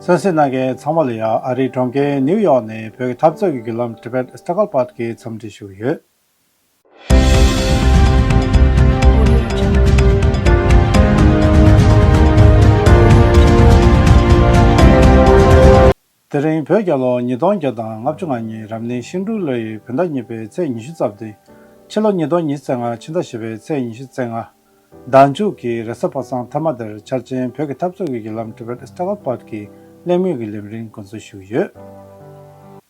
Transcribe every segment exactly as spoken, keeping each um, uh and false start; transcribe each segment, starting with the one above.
གསན་གཟིགས་གནང་མཁན་ཚང་མ་ལ་ཡང་ཨ་རིའི་གྲོང་ཁྱེར་ནིའུ་ཡོག་ནས་བོད་ཀྱི་འཐབ་རྩོད་ཀྱི་བརྒྱུད་ལམ་ཊི་བེཊ་སི་ཊ་ཀལ་པོཌ་ཀྱིས་འཚམས་འདྲི་ཞུ་གི་ཡོད། དེ་རིང་བོད་རྒྱལ་ལོ་ཉིས་སྟོང་བརྒྱ་དང་ལྔ་བཅུ་ང་གཉིས་རབ་གནས་ཤིང་འབྲུག་ལོའི་བོད་ཟླ་གཉིས་པའི་ཚེས་ཉི་ཤུ་རྩ་བདུན། ཕྱི་ལོ་ཉིས་སྟོང་ཉི་ཤུ་རྩ་ལྔ་ཕྱི་ཟླ་བཞི་པའི་ཚེས་ཉི་ཤུ་རྩ་ལྔ། ཟླ་མཇུག་གི་རེས་གཟའ་པ་སངས་མཐའ་མ་དེར་འཆར་ཅན་བོད་ཀྱི་འཐབ་རྩོད་ཀྱི་བརྒྱུད་ལམ་ཊི་བེཊ་སི་ཊ་ཀལ་པོཌ་ཀྱི་གླེང་མོལ་གྱི་ལས་རིམ་འགོ་འཛུགས་ཞུ་གི་ཡོད།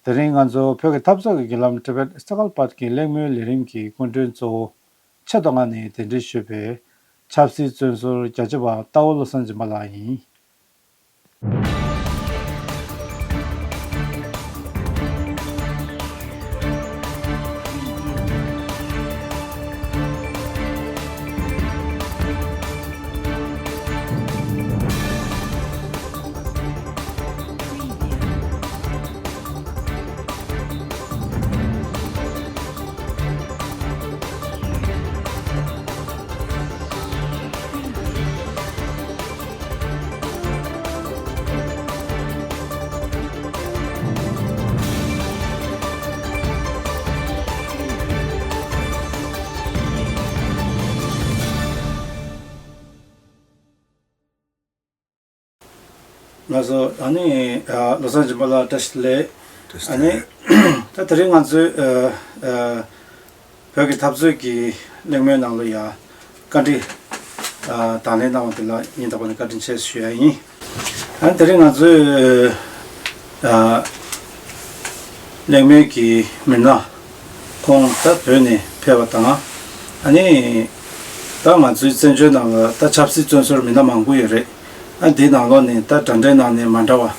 དེ་རིང་ང་ཚོ་བོད་ཀྱི་འཐབ་རྩོད་ཀྱི་བརྒྱུད་ལམ་ཊི་བེཊ་སི་ཊ་ཀལ་པོཌ་ཀྱི་གླེང་མོལ་ལས་རིམ་གྱི་སྐུ་མགྲོན་གཙོ་བོ་ཆེད་དུ་མངགས་ནས་གདན་འདྲེན་ཞུས་པའི་ཆབ་སྲིད་བཙོན་ཟུར་རྒྱ་ཆེ་བ་རྟ་བོ་བློ་བཟང་སྦྱིན་པ་ལགས་ཡིན། ལགས་སོ། ཨ་ནི་ཨ་བློ་བཟང་སྦྱིན་པ་ལགས་བཀྲ་ཤིས་བདེ་ལེགས། བཀྲ་ཤིས་ཨ་ནི་བདེ་ལེགས། ད་དེ་རིང་ང་ཚོའི་ཨ་ཨ་བོད་ཀྱི་འཐབ་རྩོད་ཀྱི་གླེང་མོལ་ནང་ལ་ཡ་བཀའ་འདྲི་ཨ་དང་ལེན་གནང་བ་དེ་ལ་སྙིང་ཐག་པ་ནས་བཀའ་དྲིན་ཆེ་ཞུ་ཡ་ཡིན། ཨ་ནི་དེ་རིང་ང་ཚོའི་ཨ་གླེང་མོལ་གྱི་མི་སྣ་ཁོང་ད་བོད་ནས་ཕེབས་པ་དང་། ཨ་ནི་ད་ང་ཚོའི་བཙན་བྱོལ་ནང་ལ་ད་ཆབ་སྲིད་བཙོན་ཟུར་མི་སྣ་མང་པོ་ཡོད་རེད། ཨ་འདིའི་ནང་ལོགས་ནས་ད་འདྲ་འདྲའི་ནང་ནས་མ་འདྲ་བ།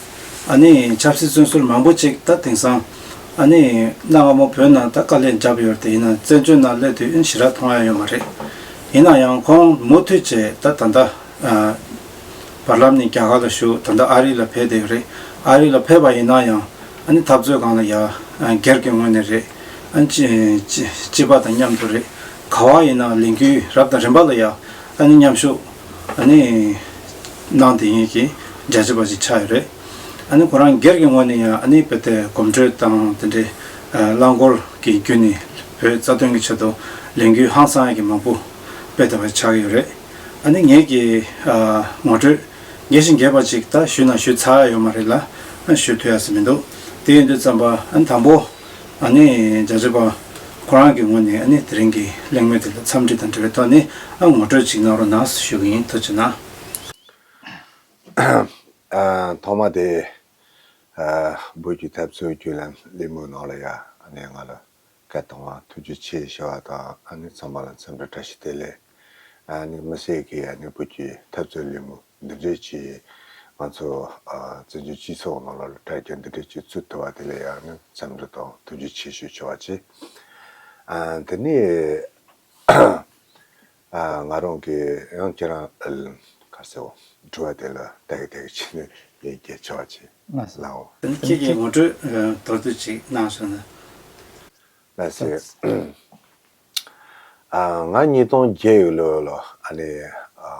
ཨ་ནི་ཆབ་སྲིད་བཙོན་ཟུར་མང་པོ་ཅིག་ད་དེང་སང་ཨ་ནི་གནའ་སྔ་མོ་བོད་ནང་ད་དཀའ་ལས་བརྒྱབ་ཡོད་རེད་དེ། ཡིན་ན་བཙན་བྱོལ་ནང་སླེབས་དུས་ཨ་ནི་ཞེ་དྲག་མཐོང་ཡ་ཡོད་མ་རེད། ཡིན་ན་ཡང་ཁོང་མུ་མཐུད་བྱས་ད་ད་ལྟ་ཨ་བར་ལམ་ནས་རྒྱ་གར་ལ་བཞུགས། ད་ལྟ་ཨ་རི་ལ་ཕེབས་བསྡད་ཡོད་རེད། ཨ་རི་ལ་ཕེབས་པ་ཡིན་ན་ཡང་ཨ་ནི་འཐབ་རྩོད་སྒང་ལ་ཡ་ཨ་སྒེར་གྱི་ངོས་ནས་རེད། ཨ་ནི་སྤྱི་སྤྱི་སྤྱི་པ་དང་མཉམ་དུ་རེད། ག་བ་ཡིན་ན་ལས་འགུལ་རབ་དང་རིམ་པ་ལ་ཡ་ཨ་ནི་མཉམ་ཞུགས་ཨ་ནི་གནང་བསྡད་མཁན་གྱི་རྒྱ་ཆེ་བ་ཞིག་ཆགས་ཡོད་རེད། ཨ་ནི་ཁོ་རང་སྒེར་གྱི་ངོས་ནས་ཡང་ཨ་ནི་དཔེ་དེ་གོམ་བགྲོད་དང་དེ་འདྲའི་ཨ་རླངས་འཁོར་གྱི་བརྒྱུད་ནས་བོད་རྩ་དོན་གྱི་ཆེད་དུ་ལས་འགུལ་ཧང་སང་ཡ་གི་མང་པོ་སྤེལ་བསྡད་པ་ཆགས་ཀྱི་ཡོད་རེད། ཨ་ནི་ངེད་ཀྱི་ཨ་ངོ་སྤྲོད་རྒྱས་ཤིང་རྒྱས་པ་ཅིག་ད་ཞུས་ན་ཞུས་ཚར་ཡ་ཡོད་མ་རེད་ལ། ཨ་ཞུ་ཐུབ་ཡ་ཟིག་མི་འདུག་དེ་ཡིན་དུས་ཙམ་པ་ཨ་ནི་དང་པོ་ཨ་ནི་རྒྱ་ཆེ་བ་ཁོ་རང་གི་ངོས་ནས་ཨ་ནི་དེ་རིང་གི་གླེང་མོལ་དེ་ལ་འཚམས་འདྲི་དང་འབྲེལ་བའི་ཐོག་ནས་ཨ་ངོ་སྤྲོད་ཅིག་གནང་རོགས་གནང་ཞུ་གི་ཡིན། ཐུགས་རྗེ་གནང་། ཨ་ཐོག་མ་དེ་ཨ་བོད་ཀྱི་འཐབ་རྩོད་བརྒྱུད་ལམ་གླེང་མོལ་ནང་ལ་ཡ་ཨ་ནི་ང་ལ་སྐད་གཏོང་བ་ཐུགས་རྗེ་ཆེ་ཞུ་བ་དང་། ཨ་ནི་ཚང་མ་ལ་འཚམས་འདྲི་བཀྲ་ཤིས་བདེ་ལེགས། ཨ་ནི་མི་སེར་གྱིས་ཨ་ནི་བོད་ཀྱི་འཐབ་རྩོད་གླེང་མོལ་འདི་འདྲས་ཀྱིས་ང་ཚོ་ཨ་བཙན་བྱོལ་སྤྱི་ཚོགས་ནང་ལ་དྲ་རྒྱ་འདི་འདྲས་ཀྱིས་བཙུགས་ཐུབ་པ་དེ་ལ་ཡང་ནི་འཚམས་འདྲི་དང་ཐུགས་རྗེ་ཆེ་ཞུ་ཆོག་པ་བྱེད། ཨ་དེ་ནས་ཨ་ང་རང་གིས་ཡང་ཁྱེད་རང་ཨ་ག་རེ་ཟེར་དྲི་བ་དེ་ལ་ཏག་ཏག་བྱས་ནས་ལན་རྒྱག་ཆོག་པ་བྱེད། ལགས་སོ། ལགས་འོ། ཁྱེད་ཀྱིས་ངོ་སྤྲོད་ཨ་མདོར་བསྡུས་ཅིག་གནང་སོང་ན། ལགས་སོ། ཨ་ང་ཉིས་སྟོང་བརྒྱད་ཡོད་ལོ་ལོ། ཨ་ནི་ཨ་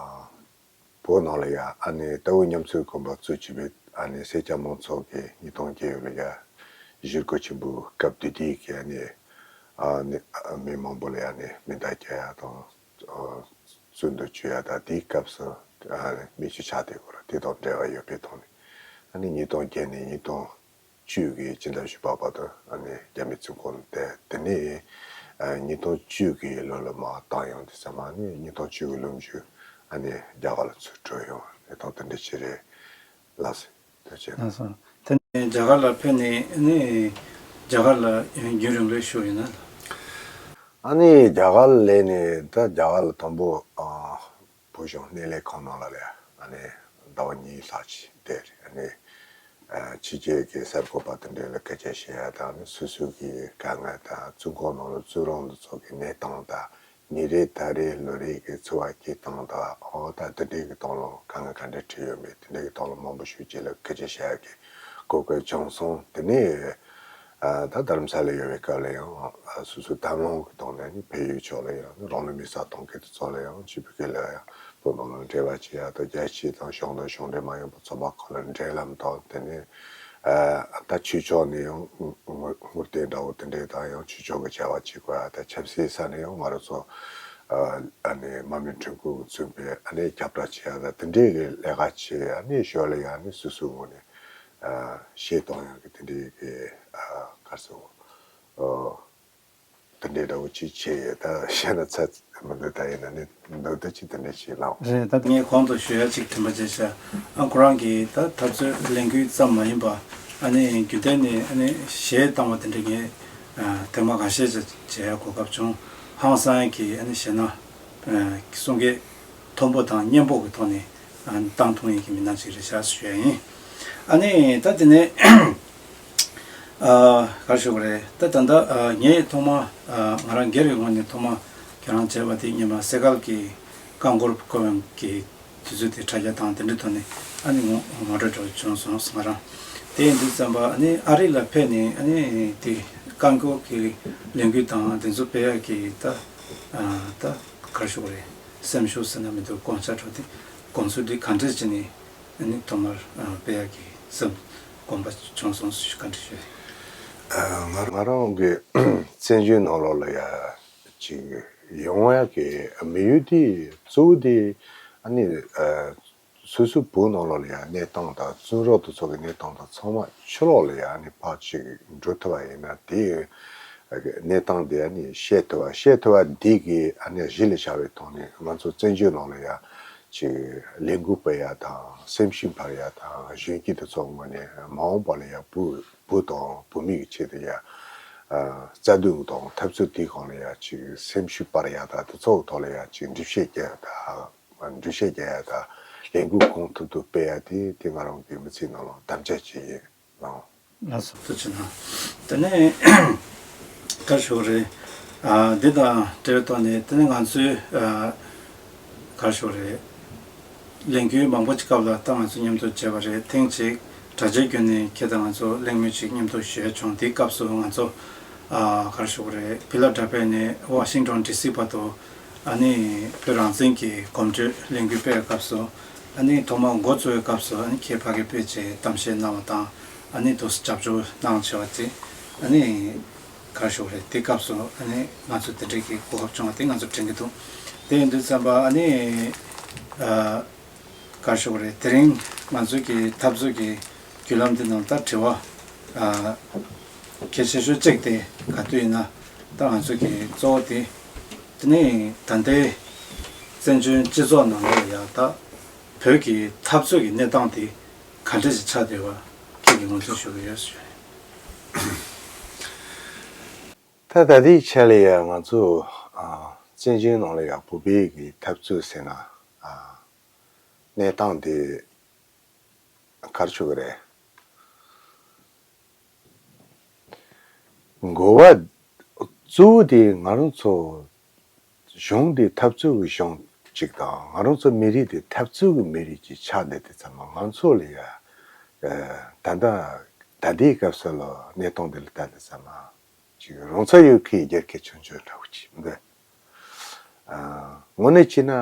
བོད་ནང་ལ་ཡ་ཨ་ནི་རྟ་བོད་མཉམ་ཚོགས་གོམ་པ་བཙུགས་བྱས་པའི་ཨ་ནི་སེར་སྐྱ་མང་ཚོགས་ཀྱིས་ཉིས་སྟོང་བརྒྱད་ཡོད་ལོ་ཡ་གཞིས་སྒོ་ཆེན་པོའི་སྐབས་དེ་དུས་ཀྱི་ཨ་ནི་ཨ་ནི་ཨ་མི་མང་པོ་ལ་ཡ་ནི་མེ་མདའ་རྒྱག་ཡ་དང་། ཨ་བཙོན་དུ་གཅོད་ཡ་དང་དེའི་སྐབས་སུ་ཨ་ནི་མེ་མཆོད་ཆགས་དེ་སྐོར་དེ་དང་འབྲེལ་བ་ཡོད་པའི་ཐོག་ནས། ཨ་ནི་ཉིས་སྟོང་བརྒྱད་ནས་ཉིས་སྟོང་བཅུ་གི་སྤྱི་ཟླ་བཞི་པ་བར་དུ་ཨ་ནི་རྒྱ་མིའི་བཙོན་ཁང་དུ་བསྡད། དེ་ནས་ཨ་ཉིས་སྟོང་བཅུ་གི་ལོ་ལ་མར་བཏང་ཡོང་དུས་ཙམ་པ་ཨ་ནི་ཉིས་སྟོང་བཅུ་གི་ལོ་མཇུག་ཨ་ནི་རྒྱ་གར་ལ་ཚུར་འགྲོ་ཡོང་། དེ་དང་དེ་འདྲ་ཅིག་རེད། ལགས་སོ། ཐུགས་རྗེ་ཆེ། ལགས་སོ། དེ་ནས་རྒྱ་གར་ལ་ཕེབས་ནས་ནི་རྒྱ་གར་ལ་རྒྱུན་རིང་ལོས་བཞུགས་ཡོད་ན། ཨ་ནི་རྒྱ་གར་ལ་སླེབས་ནས་ད་རྒྱ་གར་ལ་དང་པོ་ཨ་བོད་གཞུང་སྣེ་ལེན་ཁང་ནང་ལ་ལས་ཨ་ནི་ཟླ་བ་གཉིས་ལྷག་ཅིག་བསྡད་རེད། ཨ་ནི་ཨ་ཕྱི་རྒྱལ་གྱི་གསར་འགོད་པ་དེ་འདྲ་ལ་སྐད་ཆ་བཤད་ཡ་དང་། ཨ་ནི་སོ་སོ་གི་དཀའ་ངལ་དང་། བཙོན་ཁང་ནང་ལ་བཙོན་རར་འདི་ཚོ་གི་གནས་སྟངས་དང་། ཉིན་རེ་ཟླ་རེ་ལོ་རེ་གི་འཚོ་བ་སྐྱེལ་སྟངས་དང་། ཨོ་ད་དེ་འདྲའི་གི་སྟེང་ལ་དཀའ་ངལ་ག་འདྲ་འཕྲད་ཡོད་མེད་དེ་འདྲའི་གི་སྟེང་ལ་མང་པོ་ཞིག་ཅིག་ལ་སྐད་ཆ་བཤད་ཡ་གི་གོ་སྐབས་བྱུང་སོང་། དེ་ནས་ཨ་ད་རྡ་རམ་ས་ལ་ཡོད་པའི་སྐབས་ལ་ཡང་ཨ་སོ་སོའི་འདེམས་ལམ་གི་ཐོག་ནས་ནི་བལ་ཡུལ་ཕྱོགས་ལ་ཡང་རང་ལུས་མེར་སྲེག་གཏོང་མཁན་དེ་ཚོ་ལ་ཡང་ཕྱི་ཕི་གི་ལ་ཡང་ ཚོགས་ནང་ལ་འབྲེལ་བ་བྱེད་ཡ་དང་། རྒྱལ་སྤྱི་དང་གཞུང་དང་གཞུང་འབྲེལ་མ་ཡིན་པ་ཚོགས་པ་ཁག་ལ་འབྲེལ་ལམ་དང་། དེ་ནས་ཨ་ད་ཆོས་ཕྱོགས་ནས་ཡང་ངོ་ངོ་རྟེན་འདྲ་བོ་དེ་འདྲས་དང་། ཡང་ཆོས་ཕྱོགས་ཀྱི་བྱ་བ་བྱེད་དགོས་ཡ་དང་། ཆབ་སྲིད་ས་ནས་ཡང་ང་རང་ཚོ་ཨ་ནི་དམག་མི་ཁྲིམས་ཁང་གིས་མཚོན་པའི་ཨ་ནི་ཁྱབ་བསྒྲགས་བྱེད་ཡ་དང་། དེ་འདྲས་ཀྱི་ལས་ཀ་བྱེད་ཡ། ཨ་ནི་ཞོར་ལ་ཡ་ཨ་ནི་སོ་སོའི་ངོས་ནས་ཨ་གཞས་གཏོང་ཡ་གི་དེ་འདྲས་ཀྱི་ཨ་ག་རེ་ཟེར་དགོས། ཨ། དེ་འདྲའི་འདྲ་བོ་ཅིག་བྱས་ཡོད། ད་བཤད་ན་ཚད་མི་འདུག་ད་ཡིན་ན་ནི་འདུག་ད་ཅིག་དེ་འདྲ་ཅིག་ལའོ། རེད། ད་ངས་གོང་དུ་ཞུ་ཡ་ཅིག་དྲན་པ་བརྗེད་ཤག་ཨ་ཁོ་རང་གིས་ད་འཐབ་རྩོད་ལས་འགུལ་ཙམ་མ་ཡིན་པ། ཨ་ནི་རྒྱུན་ལྡན་ནས་ཨ་ནི་གཞས་བཏང་བ་དེ་འདྲ་ངས་ཨ་ཐེངས་མ་ཁ་ཤས་ཅིག་བྱེད་ཡ་གོ་སྐབས་བྱུང་། ཧང་སང་ཡ་གི་ཨ་ནི་གཞས་སྣ་ཨ་གསུང་སྐད་མཐོན་པོ་དང་སྙན་པོ་གི་ཐོག་ནས་ཨ་བཏང་ཐུབ་ཡ་གི་མི་སྣ་ཅིག་རེད་ཤག་ཞུ་ཡ་ཡིན། ཨ་ནི་ད་དེ་ནས། ཨ་ག་རེ་ཞུ་དགོས་རེད། ད་ད་ལྟ་ཨ་ངས་ཐོག་མ་ཨ་ང་རང་སྒེར་གྱི་ངོས་ནས་ཐོག་མ་ཁྱེད་རང་མཇལ་བ་དེ་སྔོན་མ་སེ་གལ་གྱི་རྐང་འཁོར་བསྐོར་བའི་གི་དུས་ཚོད་དེ་དྲ་རྒྱ་དང་དེ་འདྲའི་ཐོག་ནས་ཨ་ནི་ངོ་ངོ་སྤྲོད་འདྲ་བོ་བྱུང་སོང་ང་རང་། དེ་ཡིན་དུས་ཙམ་པ་ཨ་ནི་ཨ་རི་ལ་ཕེབས་ནས་ཨ་ནི་དེ་རྐང་འཁོར་གྱི་ལས་འགུལ་དང་དེ་ཚོ་སྤེལ་ཡག་གི་ད་ཨ་ད་ག་རེ་ཞུ་དགོས་རེད། སེམས་ཤུགས་ཟེར་ན་མི་འདུག་དགོངས་འཆར་འདྲ་བོ་དེ་དགོངས་ཚུལ་འདི་ག་འདྲས་བྱས་ནས། ཨ་ནི་ཐོག་མར་ཨ་སྤེལ་ཡག་གི་སེམས་དགོངས་པ་བྱུང་སོང་ཞུ། བཀའ་འདྲི་ཞུ། ཨ་ང་ང་རང་གི་བཙན་བྱོལ་ནང་ལོགས་ལ་ཡ་ཅིག་ཡོང་ཡག་གི་དམིགས་ཡུལ་དེ་གཙོ་བོ་དེ་ཨ་ནི་ཨ་སོ་སོའི་བོད་ནང་ལོགས་ལ་ཡ་གནས་སྟངས་དང་། བཙོན་རར་དེ་ཚོ་གི་གནས་སྟངས་དང་། ཚང་མ་ཕྱི་ལོགས་ལ་ཡ་ཨ་ནི་ཕར་ཅིག་འགྲོ་ཐུབ་པ་ཡིན་ན། དེ་གནས་སྟངས་དེ་ཨ་ནི་བཤད་ཐུབ་པ། བཤད་ཐུབ་པ་འདི་གི་ཨ་ནི་གཞི་ལ་བཞག་པའི་ཐོག་ནས་ང་ཚོ་བཙན་བྱོལ་ནང་ལ་ཡ་ཅིག་ལས་འགུལ་སྤེལ་ཡ་དང་། སེམས་ཤུགས་འཕར་ཡ་དང་། གཞོན་སྐྱེས་དེ་ཚོ་ངོས་ནས་མ་འོངས་པ་ལ་ཡ་བོད་བོད་དང་བོད་མི་གི་ཆེད་དུ་ཡ་ཨ་རྩ་དོན་དང་འཐབ་རྩོད་དེའི་སྒང་ལ་ཡ་ཅིག་སེམས་ཤུགས་སྤར་ཡ་དང་། དེ་ཚོ་གི་ཐོག་ལ་ཡ་ཅིག་འགྲེལ་བཤད་རྒྱག་ཡ་དང་། འགྲེལ་བཤད་རྒྱག་ཡ་དང་། ལས་འགུལ་གང་ཐུབ་ཐུབ་སྤེལ་ཡ་དེ་དེ་ང་རང་གི་མི་ཚེའི་ནང་ལ་དམ་བཅའ་ཅིག་ཡིན། ལགས་སོ། ཐུགས་རྗེ་གནང་། དེ་ནས་ག་རེ་ཞུ་དགོས་རེད། ཨ་འདི་དང་འབྲེལ་བའི་ཐོག་ནས་དེ་ནས་ང་ཚོའི་ཨ་ག་རེ་ཞུ་དགོས་རེད། ལས་འགུལ་མང་པོ་ཅིག་སྐབས་ལ་ད་ང་ཚོ་མཉམ་དུ་བྱས་པ་རེད། ཐེངས་གཅིག་དྲ་རྒྱའི་བརྒྱུད་ནས་ཁྱེད་དང་ང་ཚོ་གླེང་མོལ་ཅིག་མཉམ་དུ་ཞུ་ཡ་བྱུང་། དེའི་སྐབས་སུ་ང་ཚོ་ཨ་ག་རེ་ཞུ་དགོས་རེད། ཕི་ལ་ཌེལ་ཕི་ཡ་ནས་ཝ་ཤིང་ཊོན་ཌི་སི་བར་དུ་ཨ་ནི་བོད་རང་བཙན་གྱི་གོམ་བགྲོད་ལས་འགུལ་སྤེལ་བའི་སྐབས་སུ། ཨ་ནི་ཐོག་མར་འགོ་བཙུགས་པའི་སྐབས་སུ་ཨ་ནི་ཁྱེད་ཕ་གིར་ཕེབས་བྱས་གཏམ་བཤད་གནང་བ་དང་། ཨ་ནི་དུ་རྒྱབ་སྐྱོར་གནང་བྱས་པ་དེ་ཨ་ནི་ག་རེ་ཞུ་དགོས་རེད། དེ་སྐབས་སུ་ཨ་ནི་ང་ཚོ་དེ་འདྲའི་གི་གོ་སྐབས་བྱུང་བ་དེ་ང་ཚོ་དྲན་གྱི་འདུག་དེ་ཡིན་དུས་ཙམ་པ་ཨ་ནི་ཨ་ག་རེ་ཞུ་དགོས་རེད། དེ་རིང་ང་ཚོ་གི་འཐབ་རྩོད་ཀྱི་བརྒྱུད་ལམ་འདི་ནང་ད་དྲི་བ་ཨ་གལ་ཆེ་ཤོས་གཅིག་དེ་ག་དུས་ཡིན་ན། ད་ང་ཚོ་གི་གཙོ་བོ་དེ་དེ་ནི་ད་ལྟའི་བཙན་བྱོལ་སྤྱི་ཚོགས་ནང་ལ་ཡ་ད་བོད་ཀྱི་འཐབ་རྩོད་ཀྱི་གནས་སྟངས་དེ་ག་འདྲ་ཞིག་ཆགས་བསྡད་པ་ཁྱེད་ཀྱིས་ངོ་སྤྲོད་ཞུ་གི་ཡོད་ཞུ། ད་ད་ལྟའི་ཆ་ལ་ཡ་ང་ཚོ་ཨ་བཙན་བྱོལ་ནང་ལ་ཡ་བོད་པའི་གི་འཐབ་རྩོད་ཟེར་ན་ཨ་གནས་སྟངས་དེ་ག་རེ་ཞུ་གི་རེད། འགོ་བ་གཙོ་བོ་དེ་ང་རང་ཚོ་གཞུང་དེ་འཐབ་རྩོད་ཀྱི་གཞུང་གཅིག་དང་། ང་རང་ཚོ་མི་རིགས་དེ་འཐབ་རྩོད་ཀྱི་མི་རིགས་ཅིག་ཆགས་བསྡད་དུས་ཙམ་པ། ང་ཚོ་ལ་ཡ་ཨ་ད་ལྟ་ད་ལྟའི་སྐབས་སུ་ལ་གནས་སྟངས་དེ་ལ་ལྟ་དུས་ཙམ་པ་ཅིག་རང་ཚ་ཡོད་མཁན་རྒྱལ་ཁབ་ཆུང་ཆུང་འདྲ་བོ་ཅིག་འདུག་ཨ་དངོས་གནས་བྱས་ན་ཨ་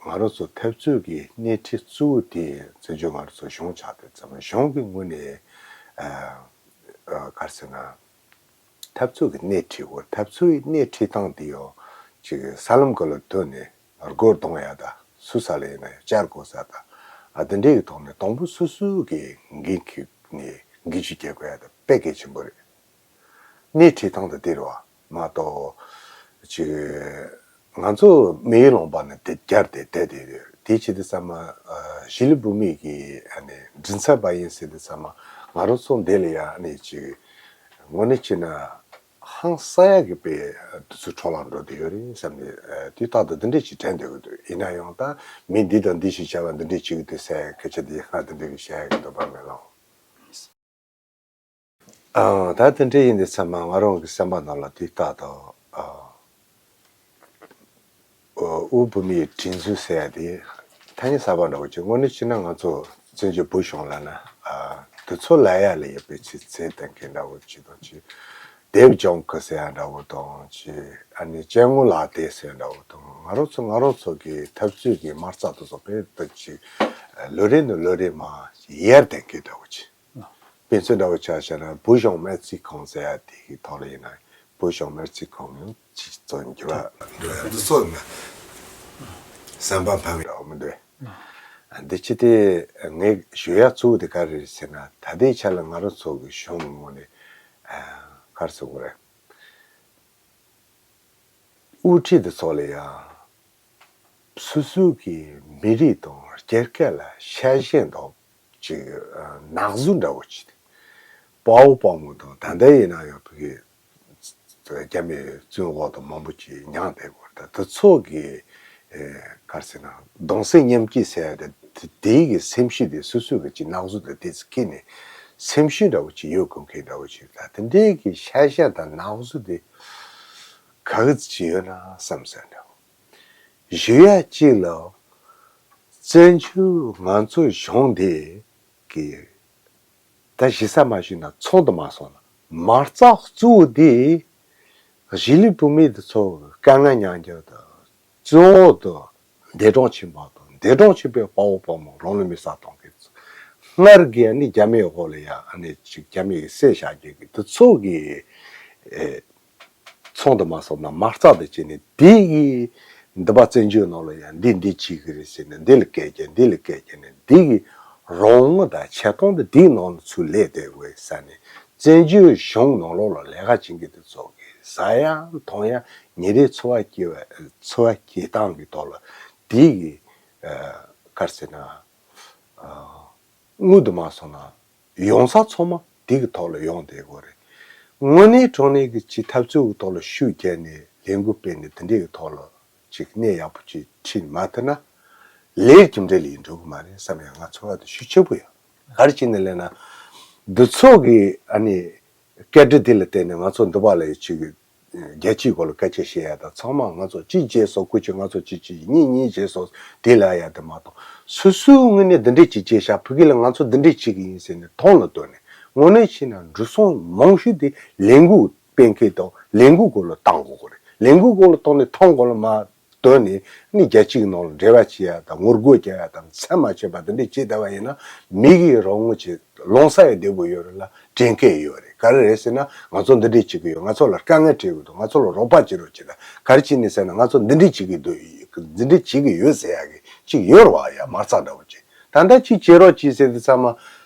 ང་རང་ཚོ་འཐབ་རྩོད་ཀྱི་སྣེ་ཁྲིད་གཙོ་བོ་དེ་བཙན་བྱོལ་ང་རང་ཚོ་གཞུང་ཆགས་དུས་ཙམ་པ། གཞུང་གི་ངོས་ནས་ཨ་ཨ་ག་རེ་ཟེར་ན། འཐབ་རྩོད་ཀྱི་སྣེ་ཁྲིད་དགོས། འཐབ་རྩོད་ཀྱི་སྣེ་ཁྲིད་སྟངས་དེ་ཡང་ཅིག་ས་ལམ་ག་ལ་བསྡུས་ནས་སྒོ་རྡུང་ཡ་དང་། སུ་ས་ལ་ཡིན་ན་ཡང་བཅར་དགོས་ས་དང་། ཨ་དེ་འདྲའི་གི་ཐོག་ནས་དང་པོ་སོ་སོ་གི་འགན་འཁྱེར་ནས་འགན་འཁྱེར་རྒྱག་དགོས་ཡ་དེ་དཔེ་གལ་ཆེན་པོ་རེད། སྣེ་ཁྲིད་སྟངས་དེ་དེ་རེད་བ། མ་གཏོགས་ཅིག་ང་ཚོ་མི་ཡུལ་ལུང་པ་ནས་དེ་རྒྱར་དེ་བསྡད་དེ་ཡོད། དེ་བྱེད་དུས་ཙམ་པ་ཨ་གཞིས་ལུས་བོད་མི་གི་ཨ་ནི་མགྲིན་ཚབ་པ་ཡིན་ཟེར་དུས་ཙམ་པ། ང་རང་ཚོ་འདི་ལ་ཡ་ཨ་ནི་ཅིག་དངོས་གནས་བྱས་ན་ཧང་སང་ཡག་གི་དཔེ་དུས་ཚོད་འཕྲོ་བརླག་འགྲོ་བསྡད་ཡོད་རེད་བསམ་ནས། ཨ་དུས་རྟག་ཏུ་འདི་འདྲས་ཅིག་དྲན་བསྡད་ཀྱི་འདུག་ཡིན་ན་ཡང་ད་མི་འདི་དང་འདི་ཞིག་བྱ་བ་འདི་འདྲས་བྱེད་ཀྱི་འདུག་ཟེར་སྐད་ཆ་འདི་ང་འདི་འདྲས་ཀྱི་བཤད་ཡག་གི་འདོད་པ་མེད་ལགས། ཨང་། ད་དེ་འདྲ་ཡིན་དུས་ཙམ་པ་ང་རང་གི་སེམས་པ་ནང་ལ་དུས་རྟག་ཏུ་ཨ་ཨོ་དབུས་བོད་མིའི་སྒྲིག་འཛུགས་ཟེར་ཡ་དེ་ཐ་སྙད་གསར་པ་འདྲ་བོ་ཅིག་དངོས་གནས་བྱས་ན་ང་ཚོ་བཙན་བྱོལ་བོད་གཞུང་ལབ་ན་ཨ་དེ་ཚོ་ལབ་ཡ་ལ་ཡོད་པའི་ཚིག་ཚིག་དང་གི་འདྲ་བོ་ཅིག་དང་ཅིག་དེབ་ལྗོངས་ཀྱི་ཟེར་ཡ་འདྲ་བོ་དང་ཅི། ཨ་ནི་སྐྱེ་དངོས་ལག་དེབ་ཟེར་ཡ་འདྲ་བོ་དང་། ང་རང་ཚོ་ང་རང་ཚོ་གི་འཐབ་རྩོད་ཀྱི་མ་རྩ་དེ་ཚོ་དཔེ་དེ་ཅི་ལོ་རེ་ནས་ལོ་རེ་མར་ཡར་ལྡན་གྱི་འདྲ་བོ་ཅི། དཔེ་མཚོན་འདྲ་བོ་ཆ་བཞག་ན་བོད་གཞུང་སྨན་རྩིས་ཁང་ཟེར་ཡ་དེ་གི་ཐོག་ལ་ཡིན་ན། བོད་གཞུང་སྨན་རྩིས་ཁང་ཡང་ཅིག་ཙམ་འགྱུར་བ་འགྲོ་ཡ་འདི་ཚོ་ཡིན་ན་བསམ་པ་འཕར་བའི་འདྲ་བོ་མི་འདུག་འདི་ཅི་སྟེ་ངས་ཞུ་ཡ་གཙོ་བོ་དེ་ག་རེ་རེད་ཟེར་ན། ད་ལྟའི་ཆ་ལ་ང་རང་ཚོ་གི་གཞུང་གི་ངོས་ནས་ག་རེ་ཟེར་དགོས་རེད། དབུ་ཁྲིད་དེ་ཚོ་ལ་ཡང་སོ་སོའི་གི་མི་རིགས་དང་རྒྱལ་ཁབ་ལ་ཤ་ཞེན་དང་ཅིག་ནག་བཟོ་འདྲ་བོ་ཅིག་དཔའ་བོ་དཔའ་མོ་དང་ད་ལྟ་ཡིན་ན་ཡང་བོད་ཀྱི་རྒྱ་མིའི་བཙོན་འོག་ཏུ་མང་པོ་ཅིག་མྱངས་བསྡད་ཡོད་རེད། ད་དེ་ཚོ་གི་ཨེ་ག་རེ་ཟེར་ན་གདུང་སེམས་མཉམ་སྐྱེད་ཟེར་ཡ་དེ་དེ་དེའི་གི་སེམས་ཤུགས་དེ་སོ་སོའི་གི་ཅིག་ནག་བཟོ་དེ་དེ་ཚོ་ཁྱེར་ནས་སེམས་ཤུགས་འདྲ་བོ་ཅིག་ཡོད་དགོས་མཁན་འདྲ་བོ་ཅིག་ད་དེ་འདྲའི་གི་ཤ་ཞེན་དང་ནག་བཟོ་དེ་ག་གི་ཅིག་ཡོད་ན་བསམ་ཟེར་འདྲ་བོ། ཞུ་ཡ་གཅིག་ལ། བཙན་བྱོལ་ང་ཚོའི་གཞུང་འདི་གི་ད་གཞི་ས་མ་ཞུས་ན་ཚང་དུ་མ་སོང་ན་མ་རྩ་གཙོ་བོ་འདི་གཞིས་ལུས་བོད་མི་འདི་ཚོ་དཀའ་ངལ་མྱངས་རྒྱུ་དང་བཙོན་འོག་ཏུ་འདས་གྲོངས་ཕྱིན་པ་དང་འདས་གྲོངས་ཕྱིན་པའི་དཔའ་བོ་དཔའ་མོ་རང་ལུས་མེར་སྲེག་གཏོང་མཁན་ཚོ་སྔར་གྱི་ཨ་ནི་རྒྱ་མིའི་འོག་ལ་ཡ་ཨ་ནི་ཅིག་རྒྱ་མི་གི་བསད་བཞག་རྒྱུ་གི་འདི་ཚོ་གི་ཨེ། ཚང་དུ་མ་སོང་ན་མ་རྩ་དེ་བྱས་ནས་དེ་གི་འདི་པ་བཙན་བྱོལ་ནང་ལ་ཡང་འདི་འདི་བྱེད་ཀྱི་རེད་ཟེར་ནས་འདི་ལ་སྐད་རྒྱག་འདི་ལ་སྐད་རྒྱག་ནས་འདི་གི་རང་དབང་དང་ཆེ་མཐོང་དེ་འདིའི་ནང་ལ་ཚུར་སླེབས་བསྡད་དགོས་ས་ནས་བཙན་བྱོལ་གཞུང་ནང་ལོགས་ལ་ལས་ཀ་བྱེད་མཁན་དེ་ཚོ་གི་ཟ་ཡ་འཐུང་ཡ་ཉིན་རེའི་འཚོ་བ་སྐྱེལ་བ་འཚོ་བ་སྐྱེལ་སྟངས་ཀྱི་ཐོག་ལ་དེ་གི་ག་རེ་ཟེར་ན་དངུལ་དུ་མ་སོང་ན། ཡོང་ས་ཚང་མ་དེ་གི་ཐོག་ལ་ཡོང་བསྡད་ཡོད་རེད། དངོས་གནས་དྲང་གནས་ཀྱི་ཅིག་འཐབ་རྩོད་ཀྱི་ཐོག་ལ་ཤུགས་བརྒྱབ་ནས་ལས་འགུལ་སྤེལ་ནས་དེ་འདྲའི་གི་ཐོག་ལ་ཅིག་གནས་ཡག་པོ་ཅིག་ཁྲིད་མ་ཐུབ་ན་ལས་རྒྱུ་འབྲས་ལ་ཡིན་འགྲོ་གི་མ་རེད་བསམ་ཡ་ང་ཚོར་བ་དེ་ཤུགས་ཆེན་པོ་ཡོད། ག་རེ་བྱས་ནས་ལབ་ན་འདི་ཚོ་གི་ཨ་ནི། སྐད་འབོད་དེ་ལ་བརྟེན་ནས་ང་ཚོ་འདི་པ་ལ་ཡི་ཆུ་གི་རྒྱལ་སྤྱིའི་སྐོར་ལ་སྐད་ཆ་བཤད་ཡ་དང་ཚང་མ་ང་ཚོ་གཅིག་བྱས་སོ་ཁོ་གཅིག་ང་ཚོ་གཅིག་གཅིག་གཉིས་གཉིས་བྱས་སོ་དེ་ལ་ཡ་དེ་མ་གཏོགས་སོ་སོའི་ངོས་ནས་འདི་འདྲས་ཅིག་བྱས་ཤག་ཕ་གི་ལ་ང་ཚོ་འདི་འདྲས་བྱེད་ཀྱི་ཡིན་ཟེར་ནས་ཐོང་ལ་བཏོན་ནས་དངོས་གནས་བྱས་ན་འགྲོ་སོང་མང་ཤོས་དེ་ལས་འགུལ་སྤེལ་མཁན་དང་ལས་འགུལ་སྐོར་ལ་བཏང་དགོས་ཀྱི་རེད། ལས་འགུལ་སྐོར་ལ་བཏང་ནས་ཐོང་སྐོར་ལ་མ། དོན་ནི་ནི་རྒྱལ་སྤྱིའི་ནང་ལ་འབྲེལ་བ་བྱེད་ཡ་དང་ངོ་རྒོལ་རྒྱག་ཡ་དང་མཚན་མ་ཆད་པ་འདི་འདྲས་བྱེད་བསྡད་པ་ཡིན་ན་མི་གིས་རང་ངོ་ཆེ་ལོང་ས་ཡ་བདེ་པོ་ཡོད་རེད་ལ་དྲན་སྐལ་ཡོད་རེད། ག་རེ་རེད་ཟེར་ན་ང་ཚོ་འདི་འདྲས་བྱེད་ཀྱི་ཡོད། ང་ཚོ་ལ་དཀའ་ངལ་འཕྲད་ཀྱི་འདུག་ང་ཚོ་ལ་རོགས་པ་བྱེད་རོགས་བྱེད་དང་ག་རེ་བྱེད་ནི་ཟེར་ན་ང་ཚོ་འདི་འདྲས་བྱེད་ཀྱི་འདུག་འདི་འདྲས་བྱེད་ཀྱི་ཡོད་ཟེར་ཡ་གི་ཅིག་ཡོད་རེད་བ། ཡ་མ་རྩ་འདྲ་བོ་ཅིག་ད་ལྟ་ཅིག་བྱེད་རོགས་གྱིས་ཟེར་དུས་ཚང་མ་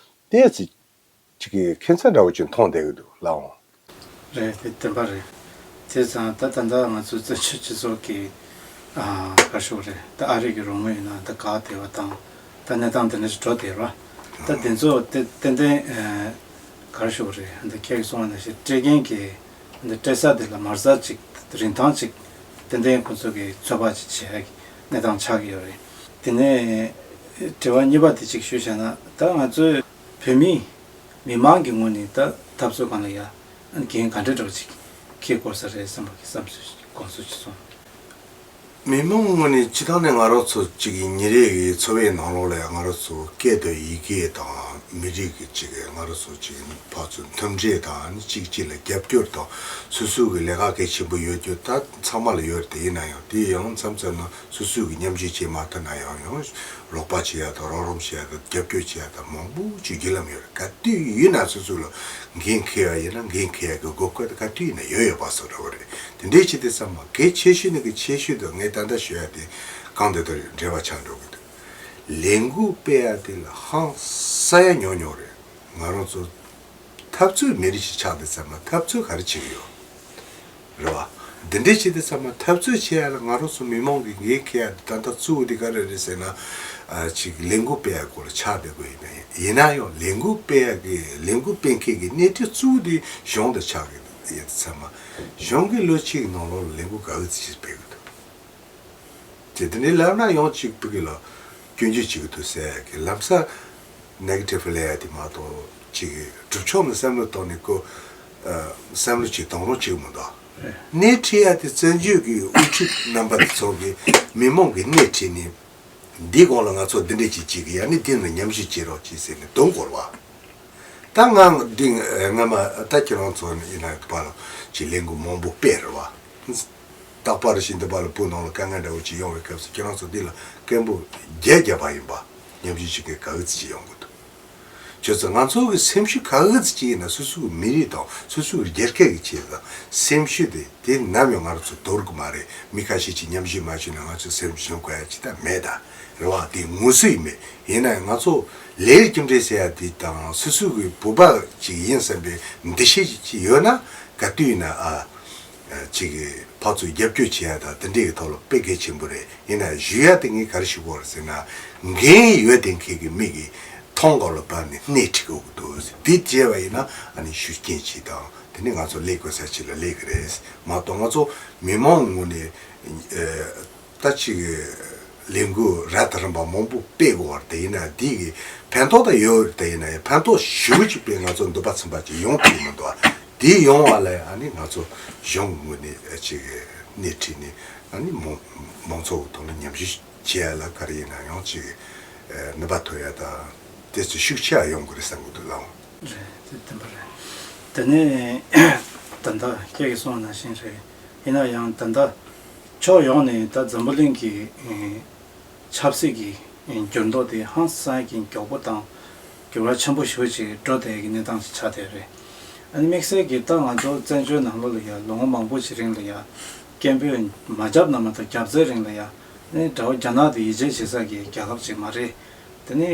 དེ་ཚིག་ཅིག་གི་ཁྱད་མཚར་འདྲ་བོ་ཅིག་མཐོང་བསྡད་ཀྱི་འདུག་ལགས་འོང་། རེད་དེ་བདེན་པ་རེད། དེ་ཙང་ད་ད་ལྟ་ང་ཚོ་བཙན་བྱོལ་སྤྱི་ཚོགས་ཀྱི་ཨ་ག་ཞུ་རེད། ད་ཨ་རི་གི་རོགས་དངུལ་ཡིན་ན་ད་ག་བདེ་བ་དང་ད་གནས་སྟངས་དེ་འདྲ་ཞིག་འགྲོ་བསྡད་ར། ད་དེ་ཚོ་དེ་ཏན་ཏན་ཨ་ག་ཞུ་རེད། ད་ཁྱེད་ཀྱིས་གསུངས་པ་ནང་བཞིན་སྤྲད་མཁན་གྱི་ད་སྤྲད་ས་དེ་ལ་མ་རྩ་ཅིག་རིན་ཐང་ཅིག་ཏན་ཏན་ཁོ་ཚོ་གི་ཚོད་དཔག་ཅིག་བྱེད་ཡ་གི་གནས་སྟངས་ཆགས་ཀྱི་ཡོད་རེད། དེ་ནས་དྲི་བ་གཉིས་པ་དེ་ཅིག་ཞུས་བྱས་ན་ད་ང་ཚོས་བོད་མི། མི་མང་གི་ངོས་ནས་ད་འཐབ་རྩོད་སྒང་ལ་ཡ་འགན་ག་འདྲ་འདྲ་བོ་ཅིག་འཁྱེར་དགོས་ས་རེད་བསམ་པ་གི་བསམ་ཚུལ་དགོངས་ཚུལ་ཅིག་གསུངས། མི་མང་ངོས་ནས་སྤྱི་བཏང་ནས་ང་རང་ཚོ་གཅིག་གི་ཉིན་རེ་གི་འཚོ་བའི་ནང་ལོགས་ལ་ཡ་ང་རང་ཚོ་སྐད་དང་ཡི་གེ་དང་མི་རིགས་ཀྱི་གཅིག་གི་ང་རང་ཚོ་གཅིག་ཕར་ཚུར་མཐུན་སྒྲིལ་དང་གཅིག་གཅིག་ལ་རྒྱབ་སྐྱོར་དང་སོ་སོ་གི་ལས་ཀ་གལ་ཆེན་པོ་ཡོད་རྒྱུ་ད་ཚང་མ་ལ་ཡོད་རེད། དེ་ཡིན་ན་ཡང་དེ་ཡང་མཚམས་མཚམས་ན་སོ་སོ་གི་མཉམ་ཞུགས་བྱེད་མ་ཐུབ་ན་ཡང་ཡང་། རོགས་པ་བྱེད་ཡ་དང་རོགས་རམ་བྱེད་ཡ་དང་རྒྱབ་སྐྱོར་བྱེད་ཡ་དང་མང་པོ་ཅིག་བརྒྱུད་ལམ་ཡོད་རེད། ག་དུས་ཡིན་ན་སོ་སོ་ལ་འགན་འཁྱེར་ཡ་ཡིན་ན་འགན་འཁྱེར་ཡ་གི་དགོས་མཁོ་དེ་ག་དུས་ཡིན་ན་ཡོད་ཡོད་པ་བཟོ་འདྲ་བོ་རེད། དེ་འདྲའི་ཆེད་དུ་བསམ་མ་གལ་ཆེ་ཤོས་ནི་གི་ཆེ་ཤོས་དུ་ངས་ད་ལྟ་ཞུ་ཡ་དེ་གང་དེ་ལྟར་འབྲེལ་བ་ཆགས་འགྲོ་གི་འདུག་ལས་འགུལ་སྤེལ་ཡ་དེ་ལ་ཧང་སང་ཡ་ཉུང་ཉུང་རེད། ང་རང་ཚོ་འཐབ་རྩོད་མི་རིགས་ཤིག་ཆགས་དུས་ཙམ་ལ་འཐབ་རྩོད་ག་རེ་བྱེད་ཀྱི་ཡོད་རེད་བ། འདི་འདྲའི་བྱེད་དུས་ཙམ་ལ་འཐབ་རྩོད་བྱེད་ཡ་ལ་ང་རང་ཚོ་མི་མང་གི་འགན་འཁྱེར་ཡ་འདི་ད་ལྟ་གཙོ་བོ་འདི་ག་རེ་རེད་ཟེར་ན། ཨ་ཅིག་ལས་འགུལ་སྤེལ་ཡ་སྐོར་ལ་ཆགས་བསྡད་དགོས་ཡིན་ན་ཡིན་ན་ཡང་ལས་འགུལ་སྤེལ་ཡ་གི་ལས་འགུལ་སྤེལ་མཁན་གྱི་སྣེ་ཁྲིད་གཙོ་བོ་འདི་གཞུང་དུ་ཆགས་ཀྱི་ཡིན་དུས་ཙམ་ལ་གཞུང་གི་ལོ་གཅིག་གི་ནང་ལོགས་ལ་ལས་འགུལ་ག་ཚོད་ཅིག་སྤེལ་གི་འདུག་དེ་དེ་ནས་ལབ་ན་ཡང་གཅིག་ཕ་གི་ལ་སྐྱོན་བརྗོད་བྱེད་ཀྱི་འདུག་ཟེར་གི་ལམ་སང་ནེ་གེ་ཊིབ་ལབ་ཡ་དེ་མ་གཏོགས་གཅིག་གི་སྒྲུབ་ཕྱོགས་ནས་བསམ་བློ་གཏོང་ནས་ཀོ་བསམ་བློ་ཅིག་གཏོང་རོགས་བྱེད་ཀྱི་མི་འདུག་སྣེ་ཁྲིད་ཡ་དེ་བཙན་བྱོལ་གྱི་དབུ་ཁྲིད་རྣམ་པ་དེ་ཚོ་གི་མི་མང་གི་སྣེ་ཁྲིད་ནས་འདིའི་སྒང་ལ་ང་ཚོ་འདི་འདྲས་ཅིག་བྱེད་ཀྱི་ཡ་ནི་དེ་ནི་མཉམ་ཞུགས་བྱེད་རོགས་གྱིས་ཟེར་ནས་འདོན་དགོས་རེད་བ། ད་ང་འདི་སྔ་མ་ད་ཁྱེད་རང་ཚོ་ཡིན་ན་པ་ལ་ཅིག་ལས་འགུལ་མང་པོ་སྤེལ་རེད་བ། རྟག་པར་བཞིན་དུ་པ་ལ་བོད་ནང་ལ་དཀའ་ངལ་འདྲ་བོ་ཅིག་ཡོང་བའི་སྐབས་སུ་ཁྱེད་རང་ཚོ་འདི་ལ་སྐད་འབོད་རྒྱས་རྒྱས་པ་ཡིན་པ་ཉམས་ཞིབ་བྱེད་མཁན་ག་གི་ཚོད་ཅིག་ཡོང་གི་འདུག་ཁྱོད་ཚོ་ང་ཚོ་གི་སེམས་ཤུགས་ག་གི་ཚོད་ཅིག་ཡིན་ན་སོ་སོའི་མི་རིགས་དང་སོ་སོའི་རྒྱལ་ཁབ་ཀྱི་ཆེད་དང་སེམས་ཤུགས་དེ་དེ་ནམ་ཡང་ང་རང་ཚོ་དོར་གི་མ་རེད། མི་ཁ་ཤས་ཀྱིས་ཉམས་ཞིབ་མ་བྱས་ན་ང་ཚོ་སེམས་ཤུགས་ཞོན་དགོས་ཡ་ཅི་ད་མེད་ད། རེད་བ། དེ་ངོ་སོ་ཡིན་མེད་ཡིན་ན་ང་ཚོ་ལས་རིགས་ཁྱིམ་སྤྲེལ་ཟེར་ཡ་དེ་དང་སོ་སོ་གི་བོད་པ་ཅིག་ཡིན་བསམ་པའི་འདུ་ཤེས་ཅིག་ཡོད་ན་ག་དུས་ཡིན་ན་ཨ། ཅིག་གི་ཕར་ཚུར་རྒྱབ་སྐྱོར་བྱེད་ཡ་དང་དེ་འདྲའི་གི་ཐོག་ལ་དཔེ་གལ་ཆེན་པོ་རེད། ཡིན་ན་ཞུ་ཡ་དེ་ངས་ག་རེ་ཞུ་དགོས་རེད་ཟེར་ན། འགན་ཡོད་དེ་མཁན་གི་མི་གི་ཐོང་གོ་ལ་བབས་ནས་སྣེ་ཁྲིད་དགོས་ཀྱི་འདུག་དེ་བྱས་པ་ཡིན་ན་ཨ་ནི་ཤུགས་རྐྱེན་ཅིག་དང་དེ་ནི་ང་ཚོ་ལས་དགོས་ས་ཅིག་ལ་ལས་ཀྱི་རེད་མ་གཏོགས་ང་ཚོ་མི་མང་ངོས་ནས་ད་ཅིག་གི་ལས་འགུལ་རབ་དང་རིམ་པ་མང་པོ་སྤེལ་དགོས་པ་རེད། དེ་ཡིན་ན་དེ་གི་ཕན་ཐོགས་ད་ཡོད་རེད། དེ་ཡིན་ན་ཡང་ཕན་ཐོགས་ཞེ་པོ་ཅིག་པས་ང་ཚོ་འདོད་པ་ཚིམ་པ་ཅིག་ཡོང་ཐུབ་ཀྱི་མི་འདུག་དེ་ཡོང་བ་ལ་ཨ་ནི་ང་ཚོ་གཞུང་གི་ངོས་ནས་ཅིག་སྣེ་ཁྲིད་ནས་ཨ་ནི་མང་མང་ཚོགས་ཀྱི་ཐོག་ལ་ཉམས་ཞིབ་བྱེད་ཡ་ལ་ག་རེ་ཡིན་ན་ཡང་ཅིག་ནུས་པ་ཐོན་ཡ་དང་དེ་ཚོ་ཤུགས་ཆེ་བ་ཡོང་དགོས་རེད་བསམ་གྱི་འདུག་ལགས། རེད། དེ་བདེན་པ་རེད། དེ་ནས་ད་ལྟ་ཁྱེད་ཀྱིས་གསུངས་པ་ནང་བཞིན་རེད། ཡིན་ན་ཡང་ད་ལྟ་ཕྱོགས་ཡོངས་ནས་ད་འཛམ་བུ་གླིང་གི་ཆབ་སྲིད་ཀྱི་འགྱུར་ལྡོག་དེ་ཧང་སང་གི་མགྱོགས་པོ་དང་འགྱུར་བ་ཆེན་པོ་ཞེ་པོ་ཅིག་འགྲོ་བསྡད་ཀྱི་གནས་སྟངས་ཤིག་ཆགས་བསྡད་རེད། ཨ་ནི་དམིགས་བསལ་གྱིས་ད་ང་ཚོ་བཙན་བྱོལ་ནང་ལོགས་ལ་ཡ་ལོ་ངོ་མང་པོ་ཞིག་རིང་ལ་ཡ་སྐད་འབོད་མ་བརྒྱབ་ན་མ་གཏོགས་བརྒྱབ་ཚར་རིང་ལ་ཡ་ཨ་ནི་དགྲ་བོ་རྒྱ་ནག་དེ་ཡིད་ཆེས་བྱེད་ས་གི་རྒྱལ་ཁབ་ཅིག་མ་རེད། དེ་ནི་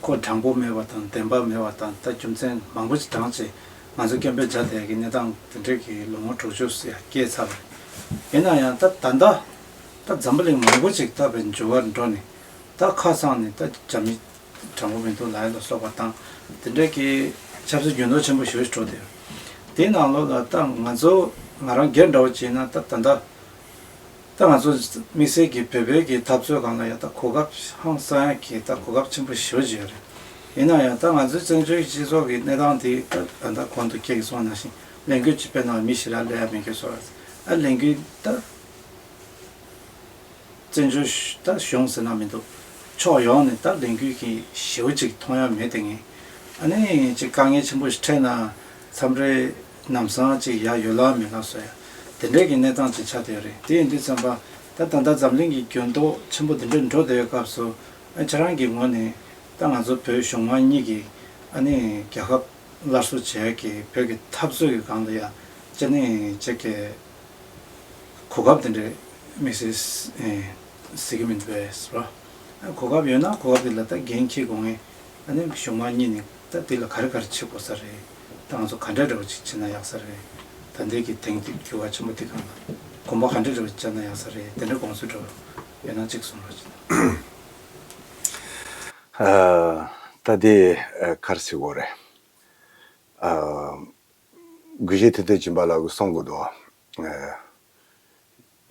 ཁོ་དྲང་པོ་མེད་པ་དང་བདེན་པ་མེད་པ་དང་ད་རྒྱུ་མཚན་མང་པོ་ཞིག་བགྲངས་བྱས་ང་ཚོ་སྐད་འབོད་བརྒྱབ་བསྡད་ཀྱི་གནས་སྟངས་དེ་འདྲ་གི་ལོ་ངོ་དྲུག་ཅུ་ཟེར་ཡ་སྐྱེལ་ཚར་བ་རེད། ཡིན་ན་ཡང་ད་ད་ལྟ་ད་འཛམ་བུ་གླིང་མང་པོ་ཅིག་ད་བའི་འགྱུར་བ་འགྲོ་ནས་ད་ཁ་སང་ནས་ད་རྒྱ་མི་དྲང་པོ་མི་འདུག་ལབ་ཡ་ལ་སོགས་པ་དང་དེ་འདྲ་གི་ཆབ་སྲིད་འགྱུར་ལྡོག་ཆེན་པོ་ཞེ་པོ་ཞིག་འགྲོ་བསྡད་ཡོད། དེའི་ནང་ལོགས་ལ་ད་ང་ཚོ་ང་རང་སྒེར་འདྲ་བོ་བྱས་ན་ད་ད་ལྟ་ད་ང་ཚོ་དམིགས་བསལ་གྱི་བོད་པའི་གི་འཐབ་རྩོད་སྒང་ལ་ཡང་ད་གོ་སྐབས་ཧང་སང་ཡ་གི་ད་གོ་སྐབས་ཆེན་པོ་ཞེ་པོ་ཅིག་ཡོད་རེད། ཡིན་ན་ཡང་ད་ང་ཚོའི་བཙན་བྱོལ་སྤྱི་ཚོགས་ཀྱི་གནས་སྟངས་དེ་ད་ད་ལྟ་གོང་དུ་ཁྱེད་ཀྱིས་གསུངས་པ་ནང་བཞིན་ལས་འགུལ་གཅིག་སྤེལ་ན་མི་ཞེ་དྲག་སླེབས་ཡ་མེད་མཁན་བཟོ་ར། ཨ་ལས་འགུལ་ད་བཙན་བྱོལ་ད་གཞུང་ཟེར་ན་མི་འདུག་ཕྱོགས་ཡོངས་ནས་ད་ལས་འགུལ་གྱི་ཞེ་པོ་ཅིག་མཐོང་ཡ་མེད་དེ་ངས་ཨ་ནི་ཅིག་དཀའ་ངལ་ཆེན་པོ་ཞིག་འཕྲད་ན་མཚམས་རེ་ལམ་སང་ཅིག་ཡ་ཡོད་ལ་མེད་ལ་བཟོ་ཡ་དེ་འདྲས་ཀྱི་གནས་སྟངས་ཅིག་ཆགས་བསྡད་ཡོད་རེད། དེ་ཡིན་དུས་ཙམ་པ་ད་ད་ལྟ་འཛམ་གླིང་གི་འགྱུར་ལྡོག་ཆེན་པོ་དེ་འདྲས་འགྲོ་བསྡད་ཡོད་སྐབས་སུ་ཨ་ཁྱེད་རང་གི་ངོས་ནས་ད་ང་ཚོ་བོད་གཞུང་མང་གཉིས་ཀྱི་ཨ་ནི་རྒྱལ་ཁབ་སླར་གསོ་བྱེད་ཡ་གི་བོད་ཀྱི་འཐབ་རྩོད་ཀྱི་སྒང་ལ་ཡ་ཅི་ནས་ཅིག་གི་གོ་སྐབས་དེ་འདྲའི་དམིགས་བསལ་ཨེ་ཟེར་གྱི་མི་འདུག་པས་རོ། གོ་སྐབས་ཡོད་ན་གོ་སྐབས་དེ་ལ་ད་འགན་འཁྱེར་དགོས་ངེས། ཨ་ནི་གཞུང་མང་གཉིས་ནས་ད་དེ་ལ་ག་རེ་ག་རེ་བྱེད་དགོས་ས་རེད། ད་ང་ཚོ་ག་འདྲ་འདྲ་བོ་ཅིག་བྱེད་ན་ཡག་ས་རེད། ད་ལྟའི་གི་དེང་དུས་འགྱུར་བ་ཆེན་པོ་འདི་སྒང་ལ་གོམ་པ་ག་འདྲ་འདྲ་བོ་ཅིག་བརྒྱབ་ན་ཡག་ས་རེད། དེ་འདྲའི་དགོངས་ཚུལ་འདྲ་བོ་ཡོད་ན་གཅིག་གསུང་རོགས་གྱིས། ཨ། ད་དེ་ཨ་ག་རེ་ཟེར་དགོས་རེད། ཨ། དགོས་གཞི་དེ་དེ་སྦྱིན་པ་ལགས་ཀྱིས་གསུང་གི་འདུག་ཨ།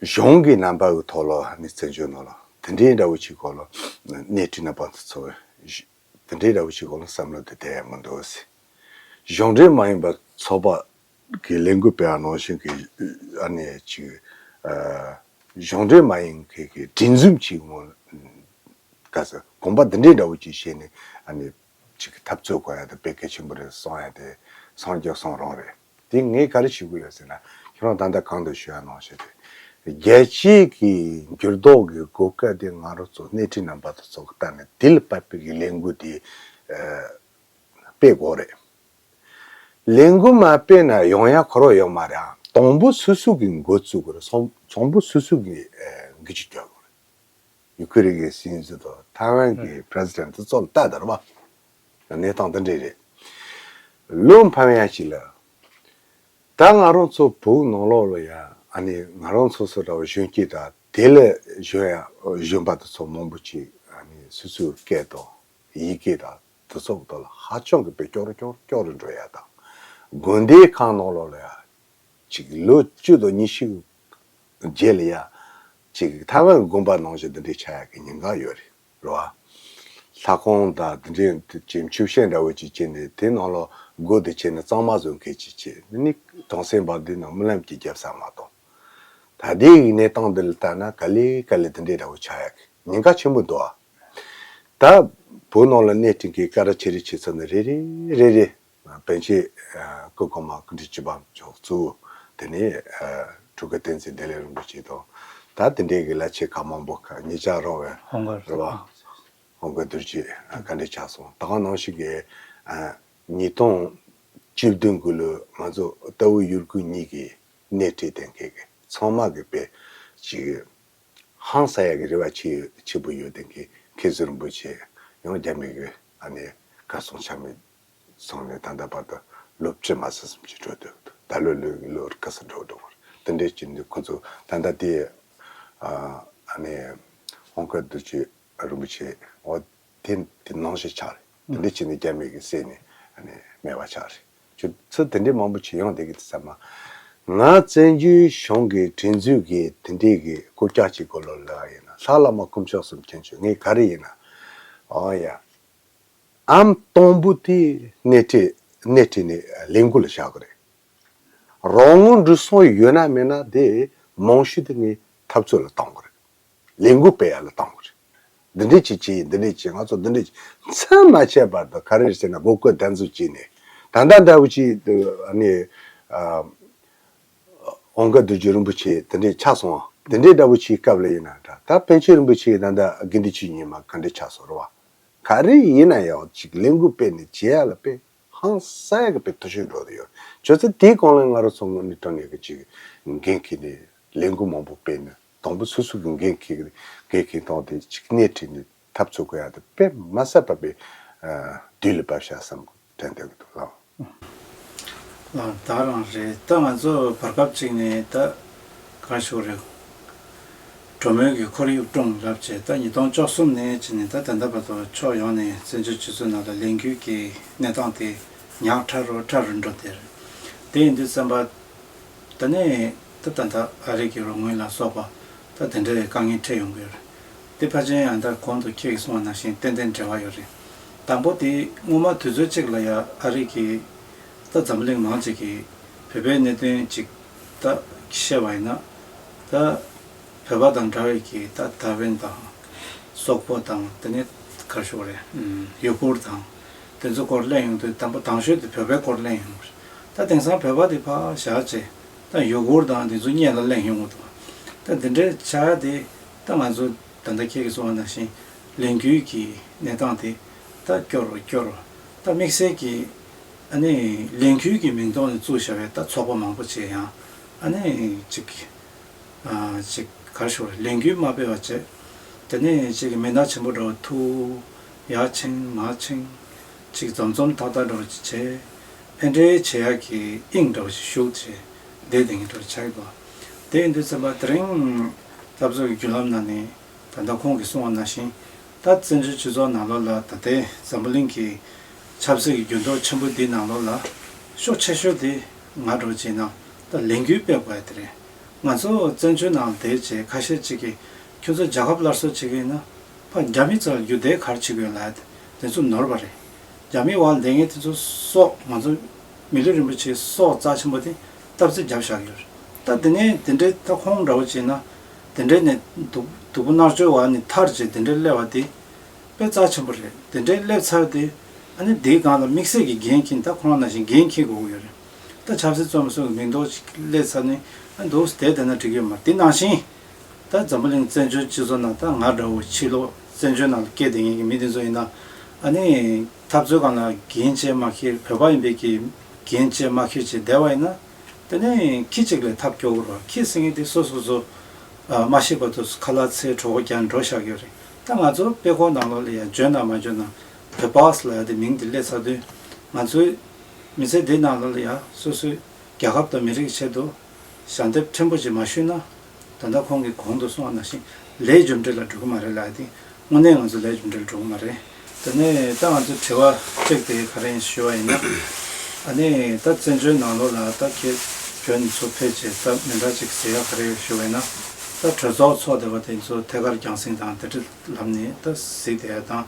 གཞུང་གི་རྣམ་པ་གི་ཐོག་ལ་ནི་བཙན་བྱོལ་ནང་ལ་དེ་འདྲའི་འདྲ་བོ་ཅིག་སྐོར་ལ་སྣེ་ཁྲིད་རྣམ་པ་ཚོ་དེ་འདྲའི་འདྲ་བོ་ཅིག་སྐོར་ལ་བསམ་བློ་དེ་དེ་མི་འདུག་ཟེར། གཞུང་འབྲེལ་མ་ཡིན་པ་ཚོགས་པ་གི་ལས་འགུལ་སྤེལ་བ་ནང་བཞིན་གྱི་ཨ་ནི་ཅིག་ཨ། གཞུང་འབྲེལ་མ་ཡིན་མཁན་གྱི་སྒྲིག་འཛུགས་ཅིག་ངོ་ག་ཟེར་གོམ་པ་འདི་འདྲའི་འདྲ་བོ་ཅིག་བྱས་ནས་ཨ་ནི་ཅིག་འཐབ་རྩོད་དགོས་ཡ་དེ་དཔེ་གལ་ཆེན་པོ་རེད་གསུང་ཡ་དེ་སངས་རྒྱས་གསུང་རང་རེད། དེ་ངས་ག་རེ་ཞུ་གི་ཡོད་ཟེར་ན་ཁྱེད་རང་ད་ལྟ་གོང་དུ་ཞུ་ཡ་ནང་བཞིན་རེད། རྒྱལ་སྤྱིའི་གི་འགྱུར་ལྡོག་གི་གོ་སྐབས་དེ་ང་རང་ཚོ་སྣེ་ཁྲིད་རྣམ་པ་དེ་ཚོ་གི་ལྟ་ནས་དེ་ལ་དཔག་པའི་གི་ལས་འགུལ་དེ་ཨ། སྤེལ་དགོས་རེད། ལས་འགུལ་མ་སྤེལ་ན་ཡོང་ཡ་ཁོ་རང་ཡོད་མ་རེད་ཨ། དང་པོ་སོ་སོ་གི་འགོ་བཙུགས་དགོས་རེད། ཚང་ཚང་པོ་སོ་སོ་གི་ཨེ་འགུལ་སྐྱོད་རྒྱག་དགོས་རེད། ཡུ་ཁུ་རེ་གི་སྲིད་འཛིན་དང་ཐའེ་ཝན་གི་པྲེ་སི་ཌེན་ཊི་དེ་ཚོ་ལ་ལྟ་དང་རེད་པ། གནས་སྟངས་འདི་འདྲས་རེད། བློ་ཕམ་ཡ་ཞིག་ལ། ད་ང་རང་ཚོ་བོད་ནང་ལོགས་ལ་ཡ་ཨ་ནི་ང་རང་ཚོ་སོ་འདྲ་བ་གཞོན་སྐྱེས་དང་དེ་ལས་གཞོན་ཡ་གཞོན་པ་དེ་ཚོ་མང་པོ་ཅིག་ཨ་ནི་སོ་སོའི་སྐད་དང་ཡི་གེ་དང་དེ་ཚོ་གི་ཐོག་ལ་ཧ་ཅང་གི་དཔེ་སྐྱོ་རུ་སྐྱོ་རུ་སྐྱོ་རུ་འགྲོ་ཡ་དང་། དགོན་སྡེ་ཁག་ནང་ལོགས་ལ་ཡ་ཅིག་ལོ་བཅུ་དང་ཉི་ཤུ་རྗེས་ལ་ཡ་ཅིག་ཐའེ་ཝན་དགོན་པ་ནང་བཞིན་འདི་འདྲའི་ཆགས་ཡ་གི་ཉེན་ཁ་ཡོད་རེད། རེད་བ། ལྷ་ཁང་དང་དེ་འདྲའི་ཅིག་མཆོད་བཤད་འདྲ་བོ་ཅིག་བྱས་ནས་དེ་ནང་ལ་སྒོ་དེ་ཕྱེ་ནས་གཙང་མ་བཟོ་མཁན་ཅིག་བྱས་ནི་གདུང་སྲས་འབར་མདེལ་ནང་རྨི་ལམ་གྱི་རྒྱབ་ས་མ་གཏོགས། ད་ལྟའི་གི་གནས་སྟངས་འདི་ལ་ལྟ་ན་ག་ལེ་ག་ལེ་དེ་འདྲའི་འདྲ་བོ་ཆགས་ཡ་གི་ཉེན་ཁ་ཆེན་པོ་འདུག་ཨ། ད་བོད་ནང་ལ་གནས་སྐྲུན་གྱི་སྐད་གྲགས་ཆེ་རིགས་ཆེ་ཚོ་ནི་རེ་རེ་རེ་རེ་ པཎ་ཆེན་སྐུ་གོང་མ་སྐུ་ཕྲེང་བཅུ་པ་མཆོག་གཙོ་བོ་དེ་ནས་སྤྲུལ་སྐུ་བསྟན་འཛིན་བདེ་ལེགས་རིན་པོ་ཆེ་དང་། ད་དེ་འདྲའི་གི་བླ་ཆེན་ཁག་མང་པོ་ཁག་ཉེ་ཆར་རང་བའི་ཧོང་ཀོང་རེད་པ། ཧོང་ཀོང་རྡོ་རྗེ་བཀའ་དྲིན་ཆགས་སོང་། ད་ག་ནང་བཞིན་གི་ཉིས་སྟོང་བཅུ་བདུན་གི་ལོ་ང་ཚོ་རྟའུ་ཡུལ་གུ་གཉིས་ཀྱི་སྣེ་ཁྲིད་དེ་མཁན་གི་ཚང་མ་གི་དཔེ་ཅིག་ཧང་སང་ཡ་གི་རེ་བ་ཆེ་ཆེ་པོ་ཡོད་དེ་གི་མཁན་ཟུར་རིན་པོ་ཆེ་ཡང་རྒྱ་མི་གི་ཨ་ནི་གར་སོང་ཆ་མེད་སོང་ནས་ད་ལྟ་བར་དུ་ལོ་བཅུ་མ་ཟིན་ཙམ་ཅིག་འགྲོ་འདུག་ད་ལོ་ལོ་ལོ་ག་ས་འགྲོ་འགྲོ་བར་དེ་འདྲས་ཅིག་འདུག་ཁོ་ཚོ་ད་ལྟ་དེ་ཨ་ནི་ཧོང་ཀོང་རྡོ་རྗེ་རིན་པོ་ཆེ་འོ་དེ་དེ་ནང་བཞིན་ཆགས་རེད། དེ་འདྲས་ཅིག་ནི་རྒྱ་མི་གི་བསད་ནས་ཨ་ནི་མེད་པ་ཆགས་རེད། ཁྱོད་ཚོ་དེ་འདྲས་མང་པོ་ཅིག་ཡོང་བསྡད་ཀྱི་འདུག་ཚང་མ། ང་བཙན་བྱོལ་གཞུང་གི་དྲིན་གཟོ་གི་དེ་འདྲས་གི་སྐུ་ཕྱག་ཅིག་གོ་ལོ་ལ་ཡིན་ན་ལྷ་བླ་མ་དཀོན་མཆོག་གསུམ་མཁྱེན་ཆོས་ངས་ག་རེ་ཡིན་ན། ཨོ་ཡ། ཨམ་སྟོང་པོ་དེ་སྣེ་ཁྲིད་སྣེ་ཁྲིད་ནས་ལས་འགུལ་ལ་བཞག་གི་རེད། རོགས་དངུལ་འགྲོ་སོང་ཡོད་ན་མེད་ན་དེ་མང་ཤོས་དེ་ངས་འཐབ་རྩོད་ལ་གཏོང་གི་རེད། ལས་འགུལ་སྤེལ་ཡ་ལ་གཏོང་གི་རེད། འདི་འདྲས་ཅིག་བྱས་འདི་འདྲས་བྱས་ང་ཚོ་འདི་འདྲས་ཅིག་མཚམས་མ་ཆད་བར་དུ་ག་རེ་རེད་ཟེར་ན་མགོ་སྐོར་བདའ་འཛུགས་བྱས་ནས་ད་ལྟ་འདྲ་བོ་ཅིག་ཨ་ནི་ཨ། ཨོང་སྐད་རྡོ་རྗེ་རིན་པོ་ཆེ་དེ་འདྲས་ཆགས་སོང་བ། དེ་འདྲས་འདྲ་བོ་ཆེའི་སྐབས་ལ་ཡིན་ན་འདྲ། ད་པཎ་ཆེན་རིན་པོ་ཆེ་ད་ལྟ་དགེ་འདུན་ཆོས་ཉི་མ་ག་འདྲས་ཆགས་སོང་རེད་བ། ག་རེ་ཡིན་ན་ཡང་ཅིག་ལས་འགུལ་སྤེལ་ནས་བྱེད་ཡ་ལ་དཔེ་ཧང་སང་ཡ་གི་དཔེ་མཐོ་ཤོས་འགྲོ་དུ་ཡོད། བྱས་ཙང་དེའི་གོང་ལ་ང་རང་ཚོ་དངོས་གནས་དྲང་གནས་ཀྱི་ཅིག་འགན་འཁྱེར་ནས་ལས་འགུལ་མང་པོ་སྤེལ་ནས་དང་པོ་སོ་སོ་གི་འགན་འཁྱེར་གི་འགན་འཁྱེར་བཏང་སྟེ་ཅིག་སྣེ་ཁྲིད་ནས་འཐབ་རྩོད་དགོས་ཡ་དེ་དཔེ་མ་ཟད་པ་དཔེ་དུས་ལ་བབས་ཤག་བསམ་གི་དྲན་བསྡད་ཀྱི་འདུག་ལགས། ལགས་ད་རང་རེད། ད་ང་ཚོ་བར་སྐབས་ཅིག་ནས་ད་གང་ཞུ་རེད། གྲོས་མོལ་གྱི་ཁོར་ཡུག་བསྐྲུན་ལབ་བྱས་ད་ཉིས་སྟོང་བཅུ་གསུམ་ནས་ཅིག་ནས་ད་ད་ལྟ་བར་དུ་ཕྱོགས་ཡོངས་ནས་བཙན་བྱོལ་སྤྱི་ཚོགས་ནང་ལ་ལས་འགུལ་གྱི་གནས་སྟངས་དེ་ཉག་ཕྲ་རུ་ཕྲ་རུ་འགྲོ་དེ་རེད། དེ་ཡིན་དུས་ཙམ་པ། ད་ནས་ད་ད་ལྟ་ཨ་རི་གི་རོགས་དངུལ་ལ་སོགས་པ་ད་དེ་འདྲའི་དཀའ་ངལ་འཕྲད་ཡོང་གི་ཡོད་རེད། དེ་ཕལ་ཆེར་ཡང་ད་གོང་དུ་ཁྱེད་ཀྱིས་གསུངས་པ་ནང་བཞིན་ཏན་ཏན་འབྲེལ་བ་ཡོད་རེད། དང་པོ་དེ་སྔོན་མ་དུས་ཚོད་གཅིག་ལ་ཡ་ཨ་རི་གི་ད་འཛམ་བུ་གླིང་མང་ཆེ་གི་བོད་པའི་གནད་དོན་ཅིག་ད་བཤད་པ་ཡིན་ན་ད་བོད་པ་དང་འདྲ་བའི་གི་ད་ད་བན་དང་སོག་པོ་དང་དེ་ནས་ག་རེ་ཞུ་དགོས་རེད། ཡུ་གུར་དང་དེ་ཚོ་སྐོར་གླེང་ཡོང་དུས་དང་པོ་དང་ཤོས་དེ་བོད་པའི་སྐོར་གླེང་ཡོང་གི་རེད། ད་དེང་སང་བོད་པ་དེ་ཕར་བཞག་བྱས་ད་ཡུ་གུར་དང་དེ་ཚོ་སྔོན་ལ་གླེང་ཡོང་གི་འདུག་ད་དེ་འདྲའི་ཆ་དེ་ད་ང་ཚོ་ད་ལྟ་ཁྱེད་ཀྱིས་གསུངས་པ་ནང་བཞིན་ལས་འགུལ་གྱི་གནས་སྟངས་དེ་ད་སྐྱོ་རུ་སྐྱོ་རུ་ད་དམིགས་བསལ་གྱི་ཨ་ནི་ལས་འགུལ་གྱི་མིང་ཐོག་ནས་བཙུགས་བཞག་པའི་ད་ཚོགས་པ་མང་པོ་བྱས་ཡང་ཨ་ནི་ཅིག་ཅིག་ག་རེ་ཞུ་དགོས་རེད། ལས་འགུལ་མ་སྤེལ་བ་བྱས། དེ་ནས་ཅིག་མི་སྣ་ཆེན་པོ་འདྲ་བོ་ཐུག་ཡར་ཕྱིན་མར་ཕྱིན། ཅིག་འཛོམས་འཛོམས་ཐག་ཐག་འདྲ་བོ་ཅིག་བྱས། ཨེ་འདྲའི་བྱེད་ཡག་གི་དབྱིངས་འདྲ་བོ་ཞིག་ཞུགས་བྱས་བསྡད་བསྡད་མཁན་འདྲ་བོ་ཆགས་ཀྱི་འདུག་དེ་ཡིན་དུས་ཙམ་པ་དེ་རིང་འཐབ་རྩོད་ཀྱི་བརྒྱུད་ལམ་ནང་ནས་ད་ལྟ་ཁོང་གིས་གསུངས་པ་ནང་བཞིན། ད་བཙན་བྱོལ་སྤྱི་ཚོགས་ནང་ལོགས་ལ་ད་ལྟའི་འཛམ་བུ་གླིང་གི་ཆབ་སྲིད་ཀྱི་འགྱུར་ལྡོག་ཆེན་པོ་འདི་ནང་ལོགས་ལ་ཤུགས་ཆེ་ཤོས་དེ་ང་འདྲ་བོ་བྱས་ན་ད་ལས་འགུལ་སྤེལ་དགོས་ཡ་དེ་རེད། ང་ཚོ་བཙན་བྱོལ་ནང་བསྡད་བྱས་ཁ་ཤས་ཅིག་གིས་ཁྱོད་ཚོ་རྒྱལ་ཁབ་སླར་གསོ་བྱེད་ཀྱི་ཡིན་ན་ཕར་རྒྱ་མི་རྩ་ལ་རྒྱུག་བསྡད་ག་རེ་བྱེད་དགོས་ལབ་ཡ་དེ་ཚོ་ནོར་བ་རེད། རྒྱ་མི་འོག་ལ་བསྡད་མཁན་དེ་ཚོ་སྲོག་ང་ཚོ་མི་ལུས་རིན་པོ་ཆེའི་སྲོག་རྩ་ཆེན་པོ་དེ་སྟབས་བདེ་བརྒྱབ་བཞག་གི་ཡོད་རེད། ད་དེ་ནས་དེ་འདྲའི་ད་ཁོང་འདྲ་བོ་བྱས་ན་དེ་འདྲའི་ནས་སྡུག་སྡུག་པོ་མནར་གཅོད་འོག་ནས་ཐར་བྱས་དེ་འདྲའི་སླེབས་པ་དེ་དཔེ་རྩ་ཆེན་པོ་རེད། དེ་འདྲའི་སླེབས་ཚར་དེ་ཨ་ནི་དེའི་སྒང་ལ་དམིགས་བསལ་གྱི་འགན་འཁྱེར་ད་ཁོང་རང་ནང་བཞིན་འགན་འཁྱེར་དགོས་ཀྱི་ཡོད་རེད། ད་ཆབ་སྲིད་བཙོན་པ་ཚོ་གི་མིང་འདོགས་ཅིག་སླེབས་ཚར་ནས་ཨ་འདུག་དེ་བསྡད་ན་འགྲིག་གི་ཡོད་མ་རེད། དེ་ནང་བཞིན། ད་འཛམ་བུ་གླིང་བཙན་བྱོལ་སྤྱི་ཚོགས་ནང་ད་ང་འདྲ་བོ་ཕྱི་ལོགས་བཙན་བྱོལ་ནང་ལ་སྐྱེས་བསྡད་མཁན་གྱི་མི་དེ་ཚོ་ཡིན་ན་ཨ་ནི་འཐབ་རྩོད་སྒང་ལ་འགན་བཅས་མ་འཁྱེར་བོད་པ་ཡིན་པའི་གི་འགན་བཅས་མ་འཁྱེར་བྱས་བསྡད་པ་ཡིན་ན་དེ་ནས་ཁྱི་གཅིག་ལས་ཐབས་སྐྱོ་གི་རེད། ཁྱི་ཟེར་མཁན་དེ་སོ་སོ་སོ་མ་ཤེས་པ་དུ་ཁ་ལག་ཚེ་གྲོགས་པོ་རྒྱག་འགྲོ་བཞག་གི་ཡོད་རེད། ད་ང་ཚོ་དཔེ་ཁོག་ནང་ལོགས་ལ་ཡང་འཇོན་ན་མ་འཇོན་ན་བོད་པ་ལབ་ཡ་དེ་མིང་དེ་སླེབས་ཚར་དུས་ང་ཚོའི་མི་ཚེ་འདི་ནང་ལོགས་ལ་ཡང་སོ་སོའི་རྒྱལ་ཁབ་དང་མི་རིགས་ཆེད་དུ་ཞལ་འདེབས་ཕྲན་བུ་ཅིག་མ་ཞུས་ན། ད་ལྟ་ཁོང་གིས་གོང་དུ་གསུངས་པ་ནང་བཞིན་ལས་རྒྱུ་འབྲས་ལ་འགྲོ་གི་མ་རེད་ལབ་ཡ་དེ་དངོས་གནས་ང་ཚོ་ལས་རྒྱུ་འབྲས་ལ་འགྲོ་གི་མ་རེད། དེ་ནས་ད་ང་ཚོ་དྲི་བ་གཅིག་དེ་ག་རེ་ཡིན་ཞུ་བ་ཡིན་ན། ཨ་ནི་ད་བཙན་བྱོལ་ནང་ལོགས་ལ་ད་ཁྱེད་བོད་ནས་ཚུར་ཕེབས་བྱས་ད་མི་འདྲ་ཅིག་ཟེར་ཡ་ག་རེ་ཡོད་ཞུ་བ་ཡིན་ན། ད་གྲོས་ཚོགས་ཚོགས་བསྡད་པ་དེ་ཚོ་ཐད་ཀར་རྒྱང་སྲིང་དང་དེ་འདྲ་ལབ་ནས་ད་གཟིགས་བསྡད་ཡ་དང་།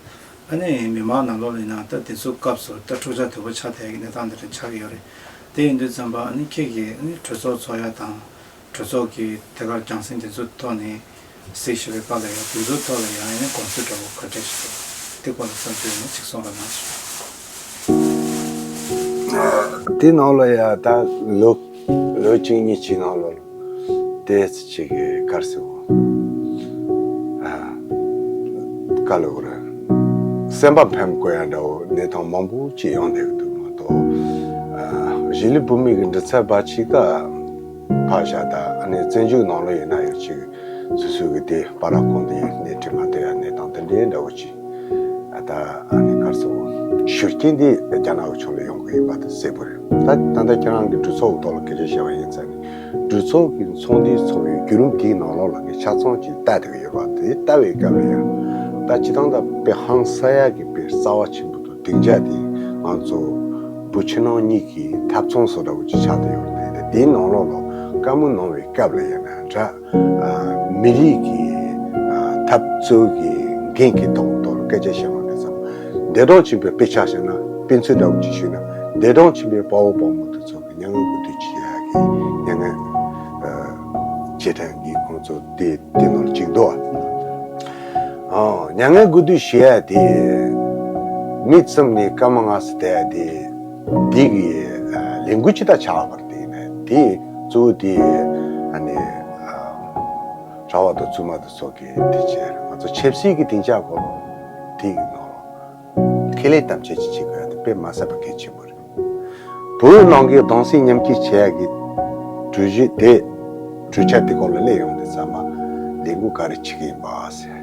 ཨ་ནི་མི་མང་ནང་ལོགས་ལ་ཡིན་ན་ད་དེ་ཚོའི་སྐབས་སུ་ད་འཁྲུག་ཆ་དོད་པོ་ཆགས་བསྡད་ཀྱི་གནས་སྟངས་འདི་འདྲ་ཆགས་ཀྱི་ཡོད་རེད། དེ་ཡིན་དུས་ཙམ་པ་ཨ་ནི་ཁྱེད་ཀྱིས་ཨ་ནི་གྲོས་ཚོགས་ཚོགས་ཡ་དང་གྲོས་ཚོགས་ཀྱི་ཐད་ཀར་རྒྱང་སྲིང་དེ་ཚོའི་ཐོག་ནས་གཟིགས་ཞུ་བའི་སྐབས་ལ་ཡང་དེ་ཚོའི་ཐོག་ལ་ཡང་ཨ་ནི་དགོངས་ཚུལ་འདྲ་བོ་ག་འདྲས་ཞིག་འདུག་དེ་སྐོར་ལ་བསམ་ཚུལ་ཡོད་ན་ཅིག་གསུང་རོགས་གནང་ཞུ། དེ་ནང་ལ་ཡ་ད་ལོ་ལོ་གཅིག་གཉིས་ཀྱི་ནང་ལ་དེ་ཅིག་གི་གར་སོང་། ག་ལེ་གོ་རེད། སེམས་པ་ཕམ་དགོས་ཡ་འདྲ་བོ་གནས་སྟངས་མང་པོ་ཅིག་ཡོང་བསྡད་ཀྱི་འདུག་མ་གཏོགས། གཞིས་ལུས་བོད་མི་གི་འབྲེལ་ཚད་བ་ཅིག་ག་ཕར་བཞག་ད་ཨ་ནི་བཙན་བྱོལ་ནང་ལ་ཡིན་ན་ཡང་ཅིག་སོ་སོ་གི་དེ་བར་ཁོང་དེ་གནས་འདྲི་མ་གཏོགས་ཡ་གནས་སྟངས་དེ་འདྲའི་འདྲ་བོ་ཅིག་ད་ཨ་ནི་གར་སོང་ཤུགས་རྐྱེན་དེ་རྒྱ་ནག་གི་ཕྱོགས་ལ་ཡོང་གི་ཡིན་པ་དེ་གསལ་པོ་རེད། ད་ད་ལྟ་ཁྱེད་རང་གི་གྲོས་ཚོགས་ཐོག་ལ་སྐད་ཆ་བཤད་པ་ཡིན་ཙང་ནི། གྲོས་ཚོགས་ཀྱི་ཚོགས་འདུའི་ཚོགས་པའི་བརྒྱུད་རིམ་དེའི་ནང་ལོགས་ལ་ངས་ཆ་ཚང་ཅིག་ལྟ་བསྡད་ཀྱི་ཡོད་པ་དེ་ལྟ་བའི་སྐབས་ལ་ཡང་། ད་སྤྱིར་བཏང་ད་དཔེ་ཧང་སང་ཡག་གི་དཔེ་རྩ་བ་ཆེན་པོ་དང་སྡིངས་ཆ་དེ་ང་ཚོ་བོད་ཕྱི་ནང་གཉིས་ཀྱི་ཐབ་ཚང་བཟོ་འདྲ་བོ་ཅིག་ཆགས་བསྡད་ཡོད་རེད། དེ་དེའི་ནང་ལོགས་ལ་བཀའ་མོལ་གནང་བའི་སྐབས་ལ་ཡང་ན་འདྲ། མི་རིགས་ཀྱི་འཐབ་རྩོད་ཀྱི་འགན་གྱི་ཐོག་ཏུ་སྐད་ཆ་བཤད་པ་འདི་ཙམ། འདས་གྲོངས་ཕྱིན་པའི་དཔེ་ཆ་བཞག་ན་དཔེ་མཚོན་འདྲ་བོ་ཅིག་ཞུས་ན། འདས་གྲོངས་ཕྱིན་པའི་དཔའ་བོ་དཔའ་མོ་དེ་ཚོ་གི་མྱ་ངན་གུས་འདུད་བྱེད་ཡག་གི་མྱ་ངན་རྗེས་དྲན་གྱི་ཁོང་ཚོ་དེ་དེ་ནང་ལ་བཅུག་འདུག་ཨ། མྱ་ངན་གུས་འདུད་བྱེད་ཡག་དེ་མི་ཙམ་ནས་སྐར་མ་ལྔ་ཙམ་བསྡད་ཡག་དེ་དེ་གི་ལས་འགུལ་ཅིག་ད་ཆགས་པ་རེད། དེ་ཡིན་ན་དེ་གཙོ་བོ་དེ་ཨ་ནི། གྲྭ་བ་དང་བཙུན་མ་དང་སོགས་ཀྱི་དེ་བྱས་ང་ཚོ་ཆབ་སྲིད་ཀྱི་སྡིངས་ཆ་སྐོར་དེ་ཡི་ནང་ལ་ཁས་ལེན་དམ་བཅའ་ཅིག་བྱེད་དགོས་ཡ་དེ་དཔེ་མ་སྲིད་པ་གལ་ཆེན་པོ་རེད། བོད་ནང་གི་གདུང་སེམས་མཉམ་སྐྱེད་བྱེད་ཡ་གི་གྲོས་གཞི་དེ་གྲོས་འཆར་དེ་སྐོར་ལ་སླེབས་ཡོང་དུས་ཙམ་པ་ལས་འགུལ་ག་རེ་བྱེད་ཀྱི་ཡིན་པ་ཟེར།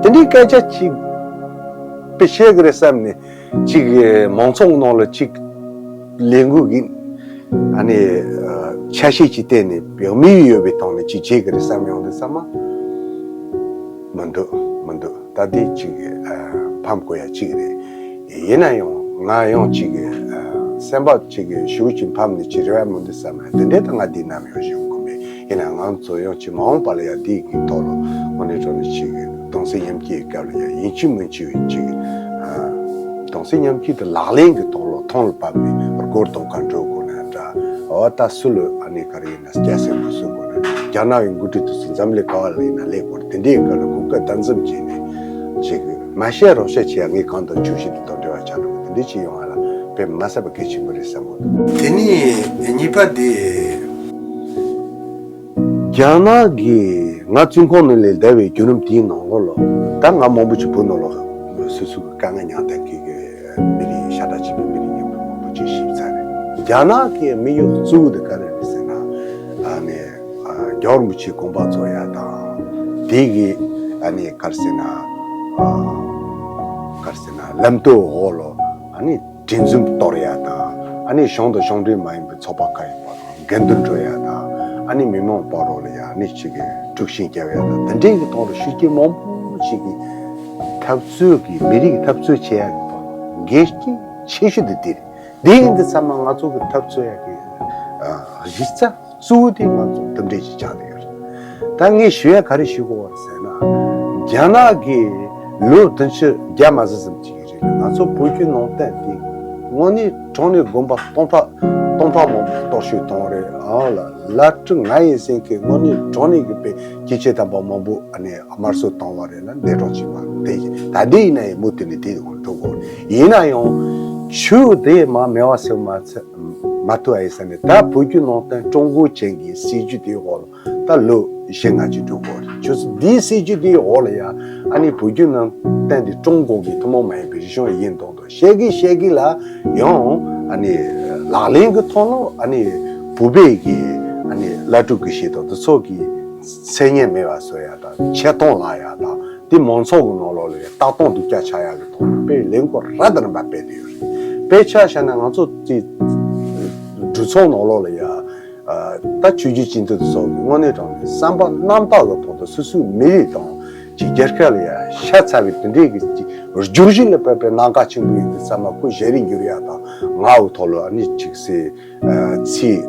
དེ་འདྲའི་སྐད་ཆ་ཅིག་དཔེ་བཤད་ཀྱི་རེད་བསམ་ནས། གཅིག་མང་ཚོགས་ནང་ལ་གཅིག་ལས་འགུལ་གྱི་ཨ་ནི་ཆ་ཤས་ཅིག་བསྟན་ནས་བེག་མི་ཡོད་པའི་ཐོག་ནས་གཅིག་བྱེད་ཀྱི་རེད་བསམ་ཡོང་དུས་ཙམ་པ། མི་འདུག་མི་འདུག་ད་འདི་གཅིག་ཕམ་དགོས་ཡ་གཅིག་རེད། ཡིན་ན་ཡང་ང་ཡང་གཅིག་སེམས་པ་གཅིག་ཞུ་གཅིག་ཕམ་ནས་གཅིག་རེ་བ་མི་འདུག་བསམ་ན་དེ་འདྲའི་ད་ང་འདི་ནམ་ཡང་ཞུ་གི་མེད། ཡིན་ན་ང་ཚོ་ཡང་གཅིག་མ་འོངས་པ་ལ་ཡ་འདི་གི་ཐོག་ལ་དངོས་གནས་དྲང་གནས་གཅིག་གདུང་སེམས་མཉམ་སྐྱེད་སྐབས་ལ་ཡང་ཡིན་གཅིག་མིན་གཅིག་ཡིན་གཅིག་གདུང་སེམས་མཉམ་སྐྱེད་དེ་ལག་ལེན་གྱི་ཐོག་ལ་ཐོང་ལ་བབས་ནས་སྒོར་དང་ག་འགྲོ་དགོས་ན་འདྲ། འོ་ད་སུ་ལ་ཨ་ནི་ག་རེ་ཡིན་ན་སྐྱ་སེར་མི་སུ་དགོས་ན་རྒྱ་ནག་གི་འགོ་ཁྲིད་དུ་སུ་འཛམ་གླིང་ག་བ་ལ་ཡིན་ན་སླེབས་དགོས་དེ་འདྲའི་སྐབས་ལ་གོ་སྐབས་ད་འཛོམས་བྱས་ནས་གཅིག་མ་བཤད་རོགས་བཤད་བྱས་ཡ་ངས་གང་དང་ཆུ་བཞི་དེ་དང་འབྲེལ་བ་ཆགས་འགྲོ་དེ་འདྲའི་ཅིག་ཡོང་བ་ལ་དཔེ་མ་སྲིད་པ་གལ་ཆེན་པོ་རེད་བསམ་གི་འདུག་དེ་ནས་གཉིས་པ་དེ། རྒྱ་ནག་གིས་ང་བཙོན་ཁང་ནང་ལས་བསྡད་པའི་བརྒྱུད་རིམ་དེའི་ནང་ལོགས་ལ་ད་ང་མང་པོ་ཅིག་བོད་ནང་ལོགས་སོ་སོའི་དཀའ་ངལ་མྱངས་བསྡད་མཁན་གྱི་མི་རིགས་ཤ་ཁྲག་གཅིག་པའི་མི་རིགས་མཉམ་དུ་མང་པོ་ཅིག་ཞིབ་ཚར་རེད། རྒྱ་ནག་གི་དམིགས་ཡུལ་གཙོ་བོ་དེ་ག་རེ་རེད་ཟེར་ན། ཨ་ནི་རྒྱལ་བ་རིན་པོ་ཆེའི་དགོངས་པ་རྫོགས་ཡ་དང་དེ་གི་ཨ་ནི་ག་རེ་ཟེར་ན་ག་རེ་ཟེར་ན་ལམ་སྟོན་འོག་ལ་ཨ་ནི། དྲན་འཛིན་གཏོར་ཡ་དང་། ཨ་ནི་གཞུང་དང་གཞུང་འབྲེལ་མ་ཡིན་པའི་ཚོགས་པ་ཁག་ཡིན་པ་དང་འགལ་འདུ་འགྲོ་ཡ་དང་། ཨ་ནི་མི་མང་བར་རོ་ལ་ཡ་ཨ་ནི་ཅིག་གི་དཀྲུག་ཤིང་རྒྱབ་ཡ་དང་དེ་འདྲའི་གི་ཐོག་ལ་ཤུགས་རྐྱེན་མང་པོ་ཅིག་གི་འཐབ་རྩོད་ཀྱི་མི་རིགས་འཐབ་རྩོད་བྱེད་ཡ་གི་ཐོག་ལ་འགལ་རྐྱེན་ཆེ་ཤོས་དེ་དེ་རེད། དེ་ཡིན་དུས་ཙམ་མ་ང་ཚོ་གི་འཐབ་རྩོད་ཡ་གི་གཞི་རྩ། གཙོ་བོ་དེ་ང་ཚོ་དེ་འདྲས་ཅིག་ཆགས་བསྡད་ཡོད་རེད། ད་ངས་ཞུ་ཡ་ག་རེ་ཞུ་དགོས་པ་རེད་ཟེར་ན། རྒྱ་ནག་གིས་ལོ་བདུན་ཅུ་བརྒྱ་མ་ཟིན་ཙམ་ཅིག་གི་རིང་ལ་ང་ཚོ་བོད་བརྒྱུད་ནང་བསྟན་དེ་དངོས་གནས་དྲང་གནས་དགོན་པ་སྟོང་ཕྲག་སྟོང་ཕྲག་མང་པོ་གཏོར་བཤིག་བཏང་བ་རེད། ཨ་ལ་བླ་སྤྲུལ་ང་ཡི་སེམས་ཀྱི་དངོས་གནས་དྲང་གནས་ཀྱི་དཔེ་སྐྱེས་ཆེན་དམ་པ་མང་པོ་ཨ་ནི་དམར་གསོད་བཏང་བ་རེད་ལ་འདས་གྲོངས་ཕྱིན་པ་དེ་ད་ལྟ་ཡིན་ན་ཡང་མུ་མཐུད་ནས་དེ་འགྲོ་དགོས་རེད། ཡིན་ན་ཡང་ཆོས་དེ་མ་མེད་པ་ཟེར་མ་ཚད། མ་ཐུ་ཨའི་ས་ནས་ད་བོད་བརྒྱུད་ནང་བསྟན་ཀྲུང་གོ་ཅན་གྱི་སྲིད་ཇུས་དེའི་འོག་ལ་ད་ལོ་བཞི་ལྔ་ཅིག་འགྲོ་གི་ཡོད་རེད། ཁྱོད་ཚོ་འདིའི་སྲིད་ཇུས་དེའི་འོག་ལ་ཡ་ཨ་ནི་བོད་བརྒྱུད་ནང་བསྟན་དེ་ཀྲུང་གོ་གི་ཐུན་མོང་མ་ཡིན་པའི་རིག་གཞུང་ཡིན་མདོག་མདོག་བཤད་གི་བཤད་གི་ལ་ཡང་ཨ་ནི་ལག་ལེན་གི་ཐོག་ལ་ཨ་ནི་བོད་པའི་གི་ཨ་ནི་བླ་སྤྲུལ་གི་ཤེས་དང་དེ་ཚོ་གི་མཚན་སྙན་མེད་པ་བཟོ་ཡ་དང་ཆེ་མཐོང་ལ་ཡ་དང་། དེ་མང་ཚོགས་ཀྱི་ནང་ལོགས་ལ་ཡ་ལྟ་སྟངས་སྡུག་ཅག་ཆགས་ཡག་གི་ཐོག་ནས་དཔེ་ལས་འགུལ་རབ་དང་རིམ་པ་སྤེལ་བསྡད་ཡོད་རེད། དཔེ་ཆ་བཞག་ན་ང་ཚོ་དེ་གྲོས་ཚོགས་ནང་ལོགས་ལ་ཡ་ད་ཆོས་བརྒྱུད་སྤྱི་འཐུས་སོགས་ཀྱི་དངོས་གནས་དྲང་གནས་བསམ་པ་རྣམ་དག་གི་ཐོག་ཏུ་སོ་སོའི་མི་རིགས་དང་ཅིག་རྒྱལ་ཁབ་ལ་ཡ་ཤ་ཚ་བའི་དེ་འདྲའི་གི་ཅིག་བསྒྱུར་བཅོས་ལ་དཔག་པའི་གནད་འགག་ཆེན་པོ་ཡིན་དུས་ཙམ་མ་ཁོ་ཞལ་རས་འགྱུར་ཡ་དང་ངའི་ཐོག་ལ་ནི་ཅིག་སེ། ཚིག་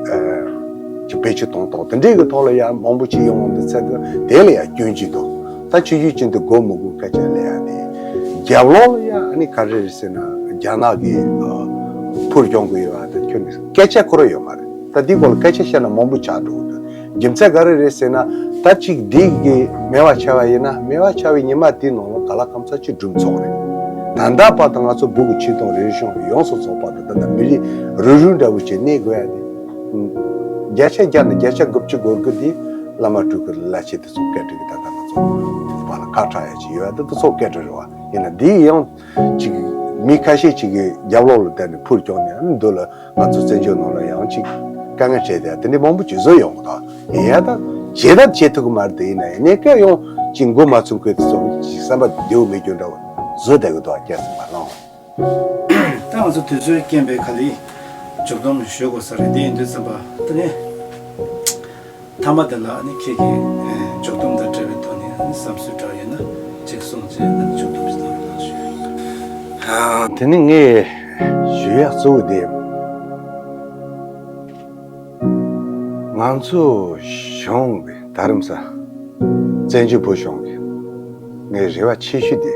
ཅིག་བེད་སྤྱོད་གཏོང་སྟངས་དེ་འདྲའི་གི་ཐོག་ལ་ཡང་མང་པོ་ཅིག་ཡོང་བ་འདི་ཚད་དེ་ལ་ཡང་སྐྱོན་ཅིག་འདུག་ད་ཆོས་བརྒྱུད་ཅན་དུ་དགོས་མི་དགོས་སྐད་ཆ་ལས་ཡ་དེ། རྒྱབ་ལོགས་ལ་ཡང་ཨ་ནི་ག་རེ་རེད་ཟེར་ན་རྒྱ་ནག་གི་ཕུར་སྐྱོང་གི་ཡོད་པ་དེ་ཁྱོན་ནས་སྐད་ཆ་ཁོ་རང་ཡོད་མ་རེད། ད་འདི་སྐོར་ལ་སྐད་ཆ་བཤད་ན་མང་པོ་ཆགས་འགྲོ་གི་འདུག་རྒྱུ་མཚན་ག་རེ་རེད་ཟེར་ན་ད་ཅིག་འདི་གི་མེད་པ་ཆགས་པ་ཡིན་ན་མེད་པ་ཆགས་པའི་ཉི་མ་དེའི་ནང་ལ་ག་ལ་གང་ཚ་ཅིག་སྒྲུབ་ཚོགས་རེད། ད་ལྟ་བར་དུ་ང་ཚོ་བོད་ཀྱི་ཆོས་དང་རིག་གཞུང་ཡོངས་སུ་རྫོགས་པ་དང་། ད་ལྟ་མི་རིགས་རུས་རུས་འདྲ་བོ་ཅིག་གནས་དགོས་ཡ་དེ། བརྒྱ་ཆ་བརྒྱ་ནས་བརྒྱ་ཆ་དགུ་བཅུ་གོ་དགུ་དེ་བླ་མ་སྤྲུལ་སྐུ་བླ་ཆེན་དེ་ཚོ་སྐད་འཕྲིན་གྱི་ད་ལྟ་ང་ཚོ་བར་ལ་ཁ་གྲག་ཡ་ཅིག་ཡོད་ཡ་དེ་དེ་ཚོ་སྐད་འཕྲིན་རེད་བ། ཡིན་ན་འདི་ཡང་ཅིག་མི་ཁ་ཤས་ཅིག་གིས་རྒྱབ་ལོགས་ལ་བསྡད་ནས་འཕུར་བསྐྱོན་ནས་ཨ་ནི་འདི་ལ་ང་ཚོ་བཙན་བྱོལ་ནང་ལ་ཡང་ཅིག་དཀའ་ངལ་འཕྲད་དེ་དེ་འདྲའི་མང་པོ་ཅིག་བཟོ་ཡོང་གི་འདུག་ཡིན་ཡང་ད་བྱེད་ཐབས་བྱེད་ཐུབ་ཀྱི་མ་རེད་དེ། ཡིན་ན་ཡང་གནས་སྐབས་ཡང་ཅིག་མགོ་མ་ཚོས་མཁན་དེ་ཚོ་ཅིག་བསམ་པ་བདེ་བོ་མེད་རྒྱུ་འདྲ་བོ་བཟོ་བསྡད་ཀྱི་འདུག་སྐྱེས་སོང་བ་ལང་། ད་ང་ཚོ་དུས་ཚོད་རྐྱེན་པས་ག་ལེ་མཇུག་སྡོམ་ཞུ་དགོས་ས་རེད། དེ་ཡིན་དུས་ཙམ་པ་དེ་ནས་མཐའ་མ་དེ་ལ་ནི་ཁྱེད་ཀྱིས་མཇུག་སྡོམ་དང་འབྲེལ་བའི་ཐོག་ནས་བསམ་ཚུལ་འདྲ་ཡོད་ན་ཅིག་གསུངས་རྗེས་མཇུག་སྡོམ་ཞུ་གནང་ཞུ། དེ་ནི་ངས་ཞུ་ཡག་གཙོ་བོ་དེ། ང་ཚོ་གཞུང་གི་རྡ་རམ་ས་བཙན་བྱོལ་བོད་གཞུང་གི་ངའི་རེ་བ་ཆེ་ཤོས་དེ།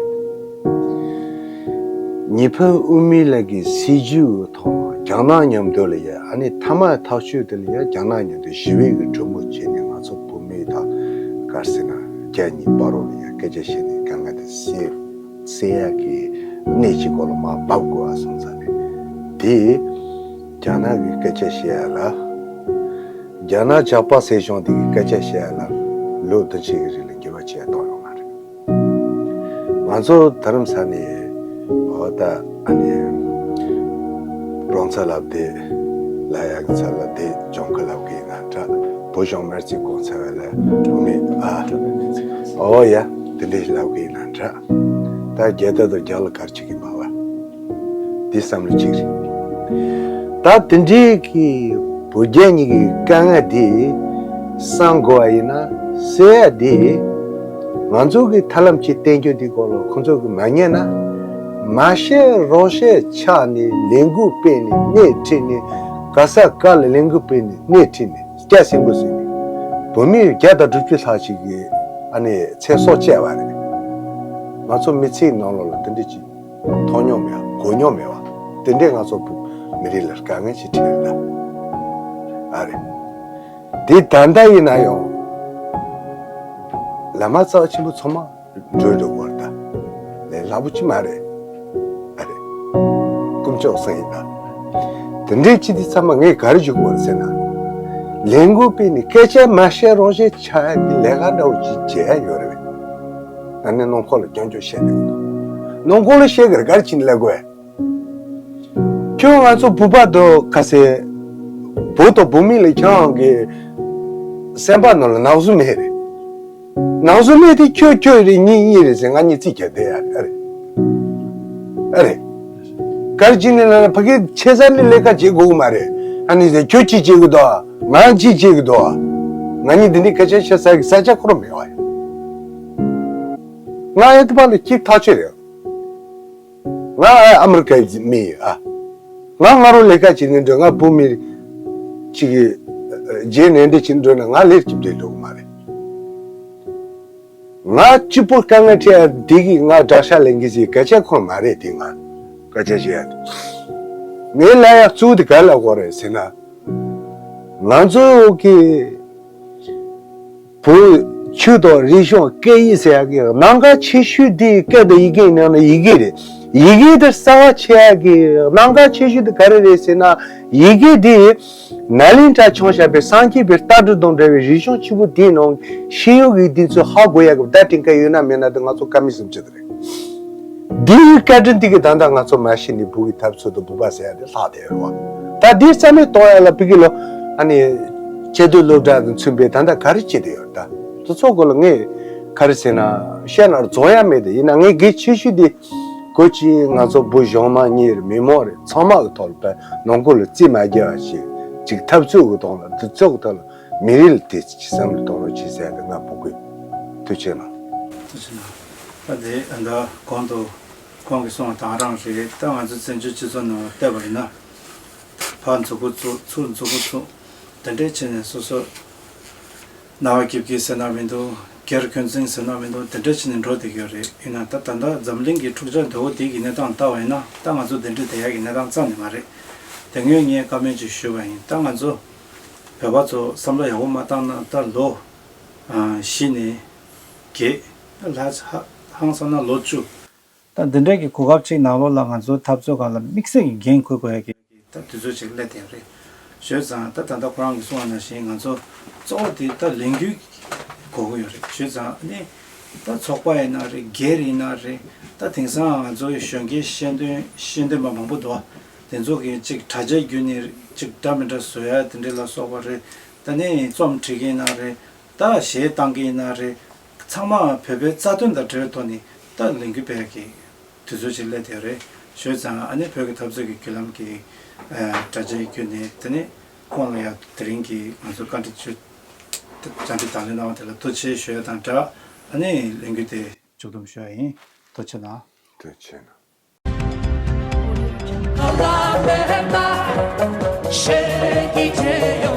ཉི་ཕུ་དབུ་མའི་ལགས་ཀྱི་སྲིད་བྱུས་ཐོག་རྒྱ་ནག་མཉམ་དུ་ལ་ཡ་ཨ་ནི་མཐའ་མ་ཐག་ཆོད་དེ་ལ་ཡ་རྒྱ་ནག་མཉམ་དུ་ཞི་བའི་གི་གྲོས་མོལ་བྱས་ནས་ང་ཚོ་བོད་མི་དང་ག་རེ་ཟེར་ན་རྒྱ་གཉིས་བར་རོ་ལ་ཡ་སྐད་ཆ་བཤད་ནས་དཀའ་ངལ་དེ་སེལ། སེལ་ཡག་གི་གནས་ཀྱི་སྐོར་ལ་མར་འབབ་དགོས་པ་སོང་ཙང་ནས་དེ་རྒྱ་ནག་གི་སྐད་ཆ་བཤད་ཡག་ལ། རྒྱ་ནག་ཇག་པ་སྲིད་གཞུང་དེ་གི་སྐད་ཆ་བཤད་ཡག་ལ་ལོ་བདུན་ཕྲག་གི་རིང་ལ་འགྱུར་བ་ཆེ་བ་གཏོང་ཡོང་མ་རེད། ང་ཚོ་རྡ་རམ་ས་ནས་འོ་ད་ཨ་ནི་རོང་ཚ་ལབ་དེ་ལ་ཡག་གི་ཚ་ལ་དེ་ལྗོངས་ཁ་ལབ་གི་ཡིན་ན་འདྲ། བོད་གཞུང་མར་རྩིས་གོང་ཚ་བ་ལ་བུ་མེད་ཨ། འོ་ཡ་དེ་འདྲས་ལབ་གི་ཡིན་ན་འདྲ། ད་རྒྱལ་དར་དང་རྒྱལ་ལ་གར་ཆི་གི་མ་བ། འདི་བསམ་བློ་གཅིག་རེད། ད་དེ་འདྲའི་གི་བོད་རྒྱ་གཉིས་ཀྱི་དཀའ་ངལ་འདི་སང་དགོས་པ་ཡིན་ན་སེལ་ཡ་འདི་ང་ཚོ་གི་ཐབས་ལམ་གཅིག་བསྟན་རྒྱུ་འདི་སྐོར་ལ་ཁོང་ཚོ་གི་མ་ཉན་ན་མ་བཤད་རོགས་བཤད་ཆགས་ནས་ལས་འགུལ་སྤེལ་ནས་སྣེ་ཁྲིད་ནས་ག་ས་ག་ལ་ལས་འགུལ་སྤེལ་ནས་སྣེ་ཁྲིད་ནས་སྐྱ་སེང་པོ་ཟིན་ནས་བོད་མི་བརྒྱ་དང་དྲུག་ཅུ་ལྷག་ཅིག་གི་ཨ་ནི་ཚེ་སྲོག་བཅད་པ་རེད། ང་ཚོ་མི་ཚེའི་ནང་ལོགས་ལ་དེ་འདྲ་ཅིག་མཐོང་མྱོང་མེད་པ་གོ་མྱོང་མེད་པ་དེ་འདྲས་ང་ཚོ་བོད་མི་རིགས་ལ་དཀའ་ངལ་ཞིག་འཕྲད་ད་ཨ་རེད། དེ་ད་ལྟ་ཡིན་ན་ཡང་བླ་མ་རྩ་བ་ཆེན་པོ་ཚང་མ་འགྲོ་འགྲོ་བར་ད་ལས་སླ་པོ་ཅིག་མ་རེད་ཨ་རེད། དཀོན་མཆོག་གསུམ་ཡིན་ད། དེ་འདྲས་ཅིག་དེ་ཚང་མ་ངས་ག་རེ་ཞུ་དགོས་རེད་ཟེར་ན། ལས་འགུལ་སྤེལ་ནས་སྐད་ཆ་མ་བཤད་རོགས་བྱེད་ཆ་ཡ་གི་ལས་ཀ་འདྲ་བོ་ཅིག་བྱེད་ཡ་ཡོད་རེད་པས། ཨ་ནི་ནང་ཁོག་ལ་རྐྱང་རྐྱང་བཤད་འདུག་ནང་ཁོག་ལ་བཤད་གི་རེད་ག་རེ་བྱས་ནས་ལབ་དགོས། ཁྱོད་ང་ཚོ་བོད་པ་དང་ཁ་སེ་བོད་དང་བོད་མི་ལ་ཁྱོད་རང་གི་སེམས་པ་ནང་ལ་ནག་བཟོ་མེད་རེད། ནག་བཟོ་མེད་དེ་ཁྱོད་ཁྱོད་རེད་གཉིས་གཉིས་རེད་ཟེར་ང་གཉིས་རྩིས་རྒྱག་བསྡད་ཡ་རེད། ཨ་རེད། ག་རེ་བྱས་ནས་ལབ་ན་ཕ་གི་ཆེ་ས་ནས་ལས་ཀ་བྱེད་དགོས་གི་མ་རེད། ཨ་ནི་ཟེར་ཁྱོད་ཅི་བྱེད་གི་འདུག་ང་ཅི་བྱེད་གི་འདུག་ང་གཉིས་འདི་འདྲའི་སྐད་ཆ་བཤད་ས་གི་ས་ཆ་ཁོ་རང་མེད་བ་ཡ། ང་ཨེ་ཏི་པ་ལ་གཅིག་ཐག་ཆོད་རེད། ང་ཨ་ཨ་མི་རི་ཀའི་མི་ཡིན་ཨ། ང་ང་རང་ལས་ཀ་བྱེད་ནི་འདྲ་ང་བོད་མི་གཅིག་གི་རྗེས་ནས་འདྲ་བྱེད་འདྲ་ན་ང་ལས་ཀྱི་འབྲེལ་ལུགས་མ་རེད། ང་གཅིག་པོ་དཀའ་ངལ་འཕྲད་ཡ་འདི་གི་ང་དགྲ་ཤ་ལེན་གི་ཟེར་སྐད་ཆ་ཁོ་མ་རེད་དེ་ང་སྐད་ཆ་བཤད་ཡ་འདི། ངའི་ལ་ཡ་གཙོ་བོ་དེ་ག་ལ་གོ་རེད་ཟེར་ན། ང་ཚོ་གི་བོད་ཆོས་དང་རིག་གཞུང་སྐད་ཡིག་ཟེར་ཡག་གི་རྣམ་གྲངས་ཆེ་ཤོས་དེ་སྐད་དང་ཡི་གེ་ཡིན་ན་ཡི་གེ་རེད། ཡི་གེ་དེ་གསར་བ་ཆགས་ཡག་གི་རྣམ་གྲངས་ཆེ་ཤོས་དེ་ག་རེ་རེད་ཟེར་ན་ཡི་གེ་དེ་ནཱ་ལེནྡྲ་བྱུང་བཞག་པའི་སངས་རྒྱས་པའི་ལྟ་གྲུབ་དང་འབྲེལ་བའི་རིག་གཞུང་ཆེན་པོ་དེའི་ནང་ཤེས་ཡོན་གྱི་དེ་ཚོ་ཧ་གོ་ཡག་གི་བརྡ་སྤྲིན་ཁ་ཡོད་ན་མེད་ན་དེ་ང་ཚོ་ཀ་མི་སེམས་ཅན་དེ་རེད། འདིའི་བཀའ་དྲིན་འདི་གི་ད་ལྟ་ང་ཚོ་མ་ཤི་ནས་བུ་གི་ཐབས་ཚུལ་དུ་བུ་པ་ཟེར་ཡ་དེ་ལྷག་བསྡད་ཡོད་རེད་བ། ད་འདི་རྩ་མེད་གཏོང་ཡ་ལ་བི་གི་ལོ་ཨ་ནི་ཆེ་བསྟོད་སློབ་གྲྭ་དང་མཚུངས་པའི་ད་ལྟ་ག་རེ་བྱེད་བསྡད་ཡོད་རེད་ད། དེ་ཚོ་སྐོར་ལ་ངས་ག་རེ་ཟེར་ན་བཤད་ན་རྫོགས་ཡ་མེད་དེ། ཡིན་ན་ངས་གལ་ཆེ་ཤོས་དེ་གོ་ཅི་ང་ཚོ་བུ་གཞོན་མ་གཉིས་རེད་མི་མང་རེད་ཚང་མ་གི་ཐོག་ལ་ནང་ཁུལ་ལ་རྩིས་མ་རྒྱག་པ་ཞིག་ཅིག་ཐབས་ཚུལ་གི་ཐོག་ལ་འདི་ཚོ་གི་ཐོག་ལ་མི་རིགས་ལ་དེ་ཅི་བསམ་བློ་གཏོང་རོགས་གྱིས་ཟེར་ཡ་དེ་ང་བུ་གི་ཐུགས་ཆེ་གནང་། ཐུགས་ཆེ་གནང་། ད་དེ་ད་གོང་དུ། ཁོང་གིས་གསུངས་པ་དང་རང་རེད། ད་ང་ཚོ་བཙན་བྱོལ་སྤྱི་ཚོགས་ནང་བལྟས་པ་ཡིན་ན། ཕར་མཛུབ་གུ་བཙུགས་ཚུར་མཛུབ་གུ་བཙུགས། དེ་འདྲས་བྱས་ནས་སོ་སོ། རྣ་བ་རྒྱབ་ཀྱི་ཟེར་ན་མི་འདུག་སྒེར་འཁོན་འཛིན་ཟེར་ན་མི་འདུག་དེ་འདྲས་བྱས་ནས་འགྲོ་བསྡད་ཀྱི་ཡོད་རེད། ཡིན་ན་ད་ད་ལྟ་འཛམ་གླིང་གི་འཁྲུག་ཆ་དོད་པོ་དེ་གི་གནས་སྟངས་ལྟ་བ་ཡིན་ན་ད་ང་ཚོ་དེ་འདྲས་བསྡད་ཡག་གི་གནས་སྟངས་རྩ་ནས་མ་རེད། དེ་སྔོན་ངས་བཀའ་མོལ་ཅིག་ཞུས་པ་ཡིན། ད་ང་ཚོ་བོད་པ་ཚོ་བསམ་བློ་ཡག་པོ་མ་བཏང་ན་ད་ལོ་བཞི་ནས་བརྒྱད། ད་ལྷག་ཧ་ཧང་སང་ན་ལོ་བཅུ། ད་འདི་འདྲའི་གི་གོ་སྐབས་ཅིག་ནང་ལོགས་ལ་ང་ཚོ་འཐབ་རྩོད་སྒང་ལ་དམིགས་བསལ་གྱི་འགན་འཁུར་དགོས་ཡ་གི་ད་དུས་ཚོད་ཅིག་སླེབས་བསྡད་རེད། བྱས་ཙང་ད་ད་ལྟ་ཁོ་རང་གིས་གསུངས་པ་ནང་བཞིན་ང་ཚོ་གཙོ་བོ་དེ་ད་ལས་འགུལ་དགོས་ཀྱི་ཡོད་རེད། བྱས་ཙང་ཨ་ནི་ད་ཚོགས་པ་ཡིན་ན་རེད། སྒེར་ཡིན་ན་རེད། ད་དེང་སང་ང་ཚོའི་གཞོན་སྐྱེས་ཤེས་འདོན་ཤེས་འདོན་པ་མང་པོ་འདུག་དེ་ཚོ་གིས་ཅིག་དྲ་རྒྱའི་བརྒྱུད་ནས་ཅིག་འདྲ་མི་འདྲ་བཟོ་ཡ་དེ་འདྲ་ལ་སོགས་པ་རེད། ད་ནི་རྩོམ་འབྲི་མཁན་ཡིན་ན་རེད། ད་གཞས་བཏང་མཁན་ཡིན་ན་རེད། ཚང་མ་བོད་པའི་རྩ་དོན་དང་འབྲེལ་བའི་ཐོག་ནས་ད་ལས་འགུལ་སྤེལ་གྱི་དུས་ཚོད་ཅིག་སླེབས་བསྡད་རེད། བྱས་ཙང་ཨ་ནི་བོད་ཀྱི་འཐབ་རྩོད་ཀྱི་བརྒྱུད་ལམ་གྱི་ཨ་དྲ་རྒྱའི་བརྒྱུད་ནས་དེ་ནས་ཁོང་ལ་ཡང་དེ་རིང་གི་ང་ཚོ་བཀའ་འདྲི་བཅུ་བཅར་འདྲི་དང་ལེན་གནང་བ་དེ་ལ་ཐུགས་རྗེ་ཆེ་ཞུ་ཡ་དང་སྦྲགས། ཨ་ནི་ལས་འགུལ་དེ་མཇུག་བསྡོམས་ཞུ་ཡ་ཡིན། ཐུགས་རྗེ་གནང་། ཐུགས་རྗེ་གནང་།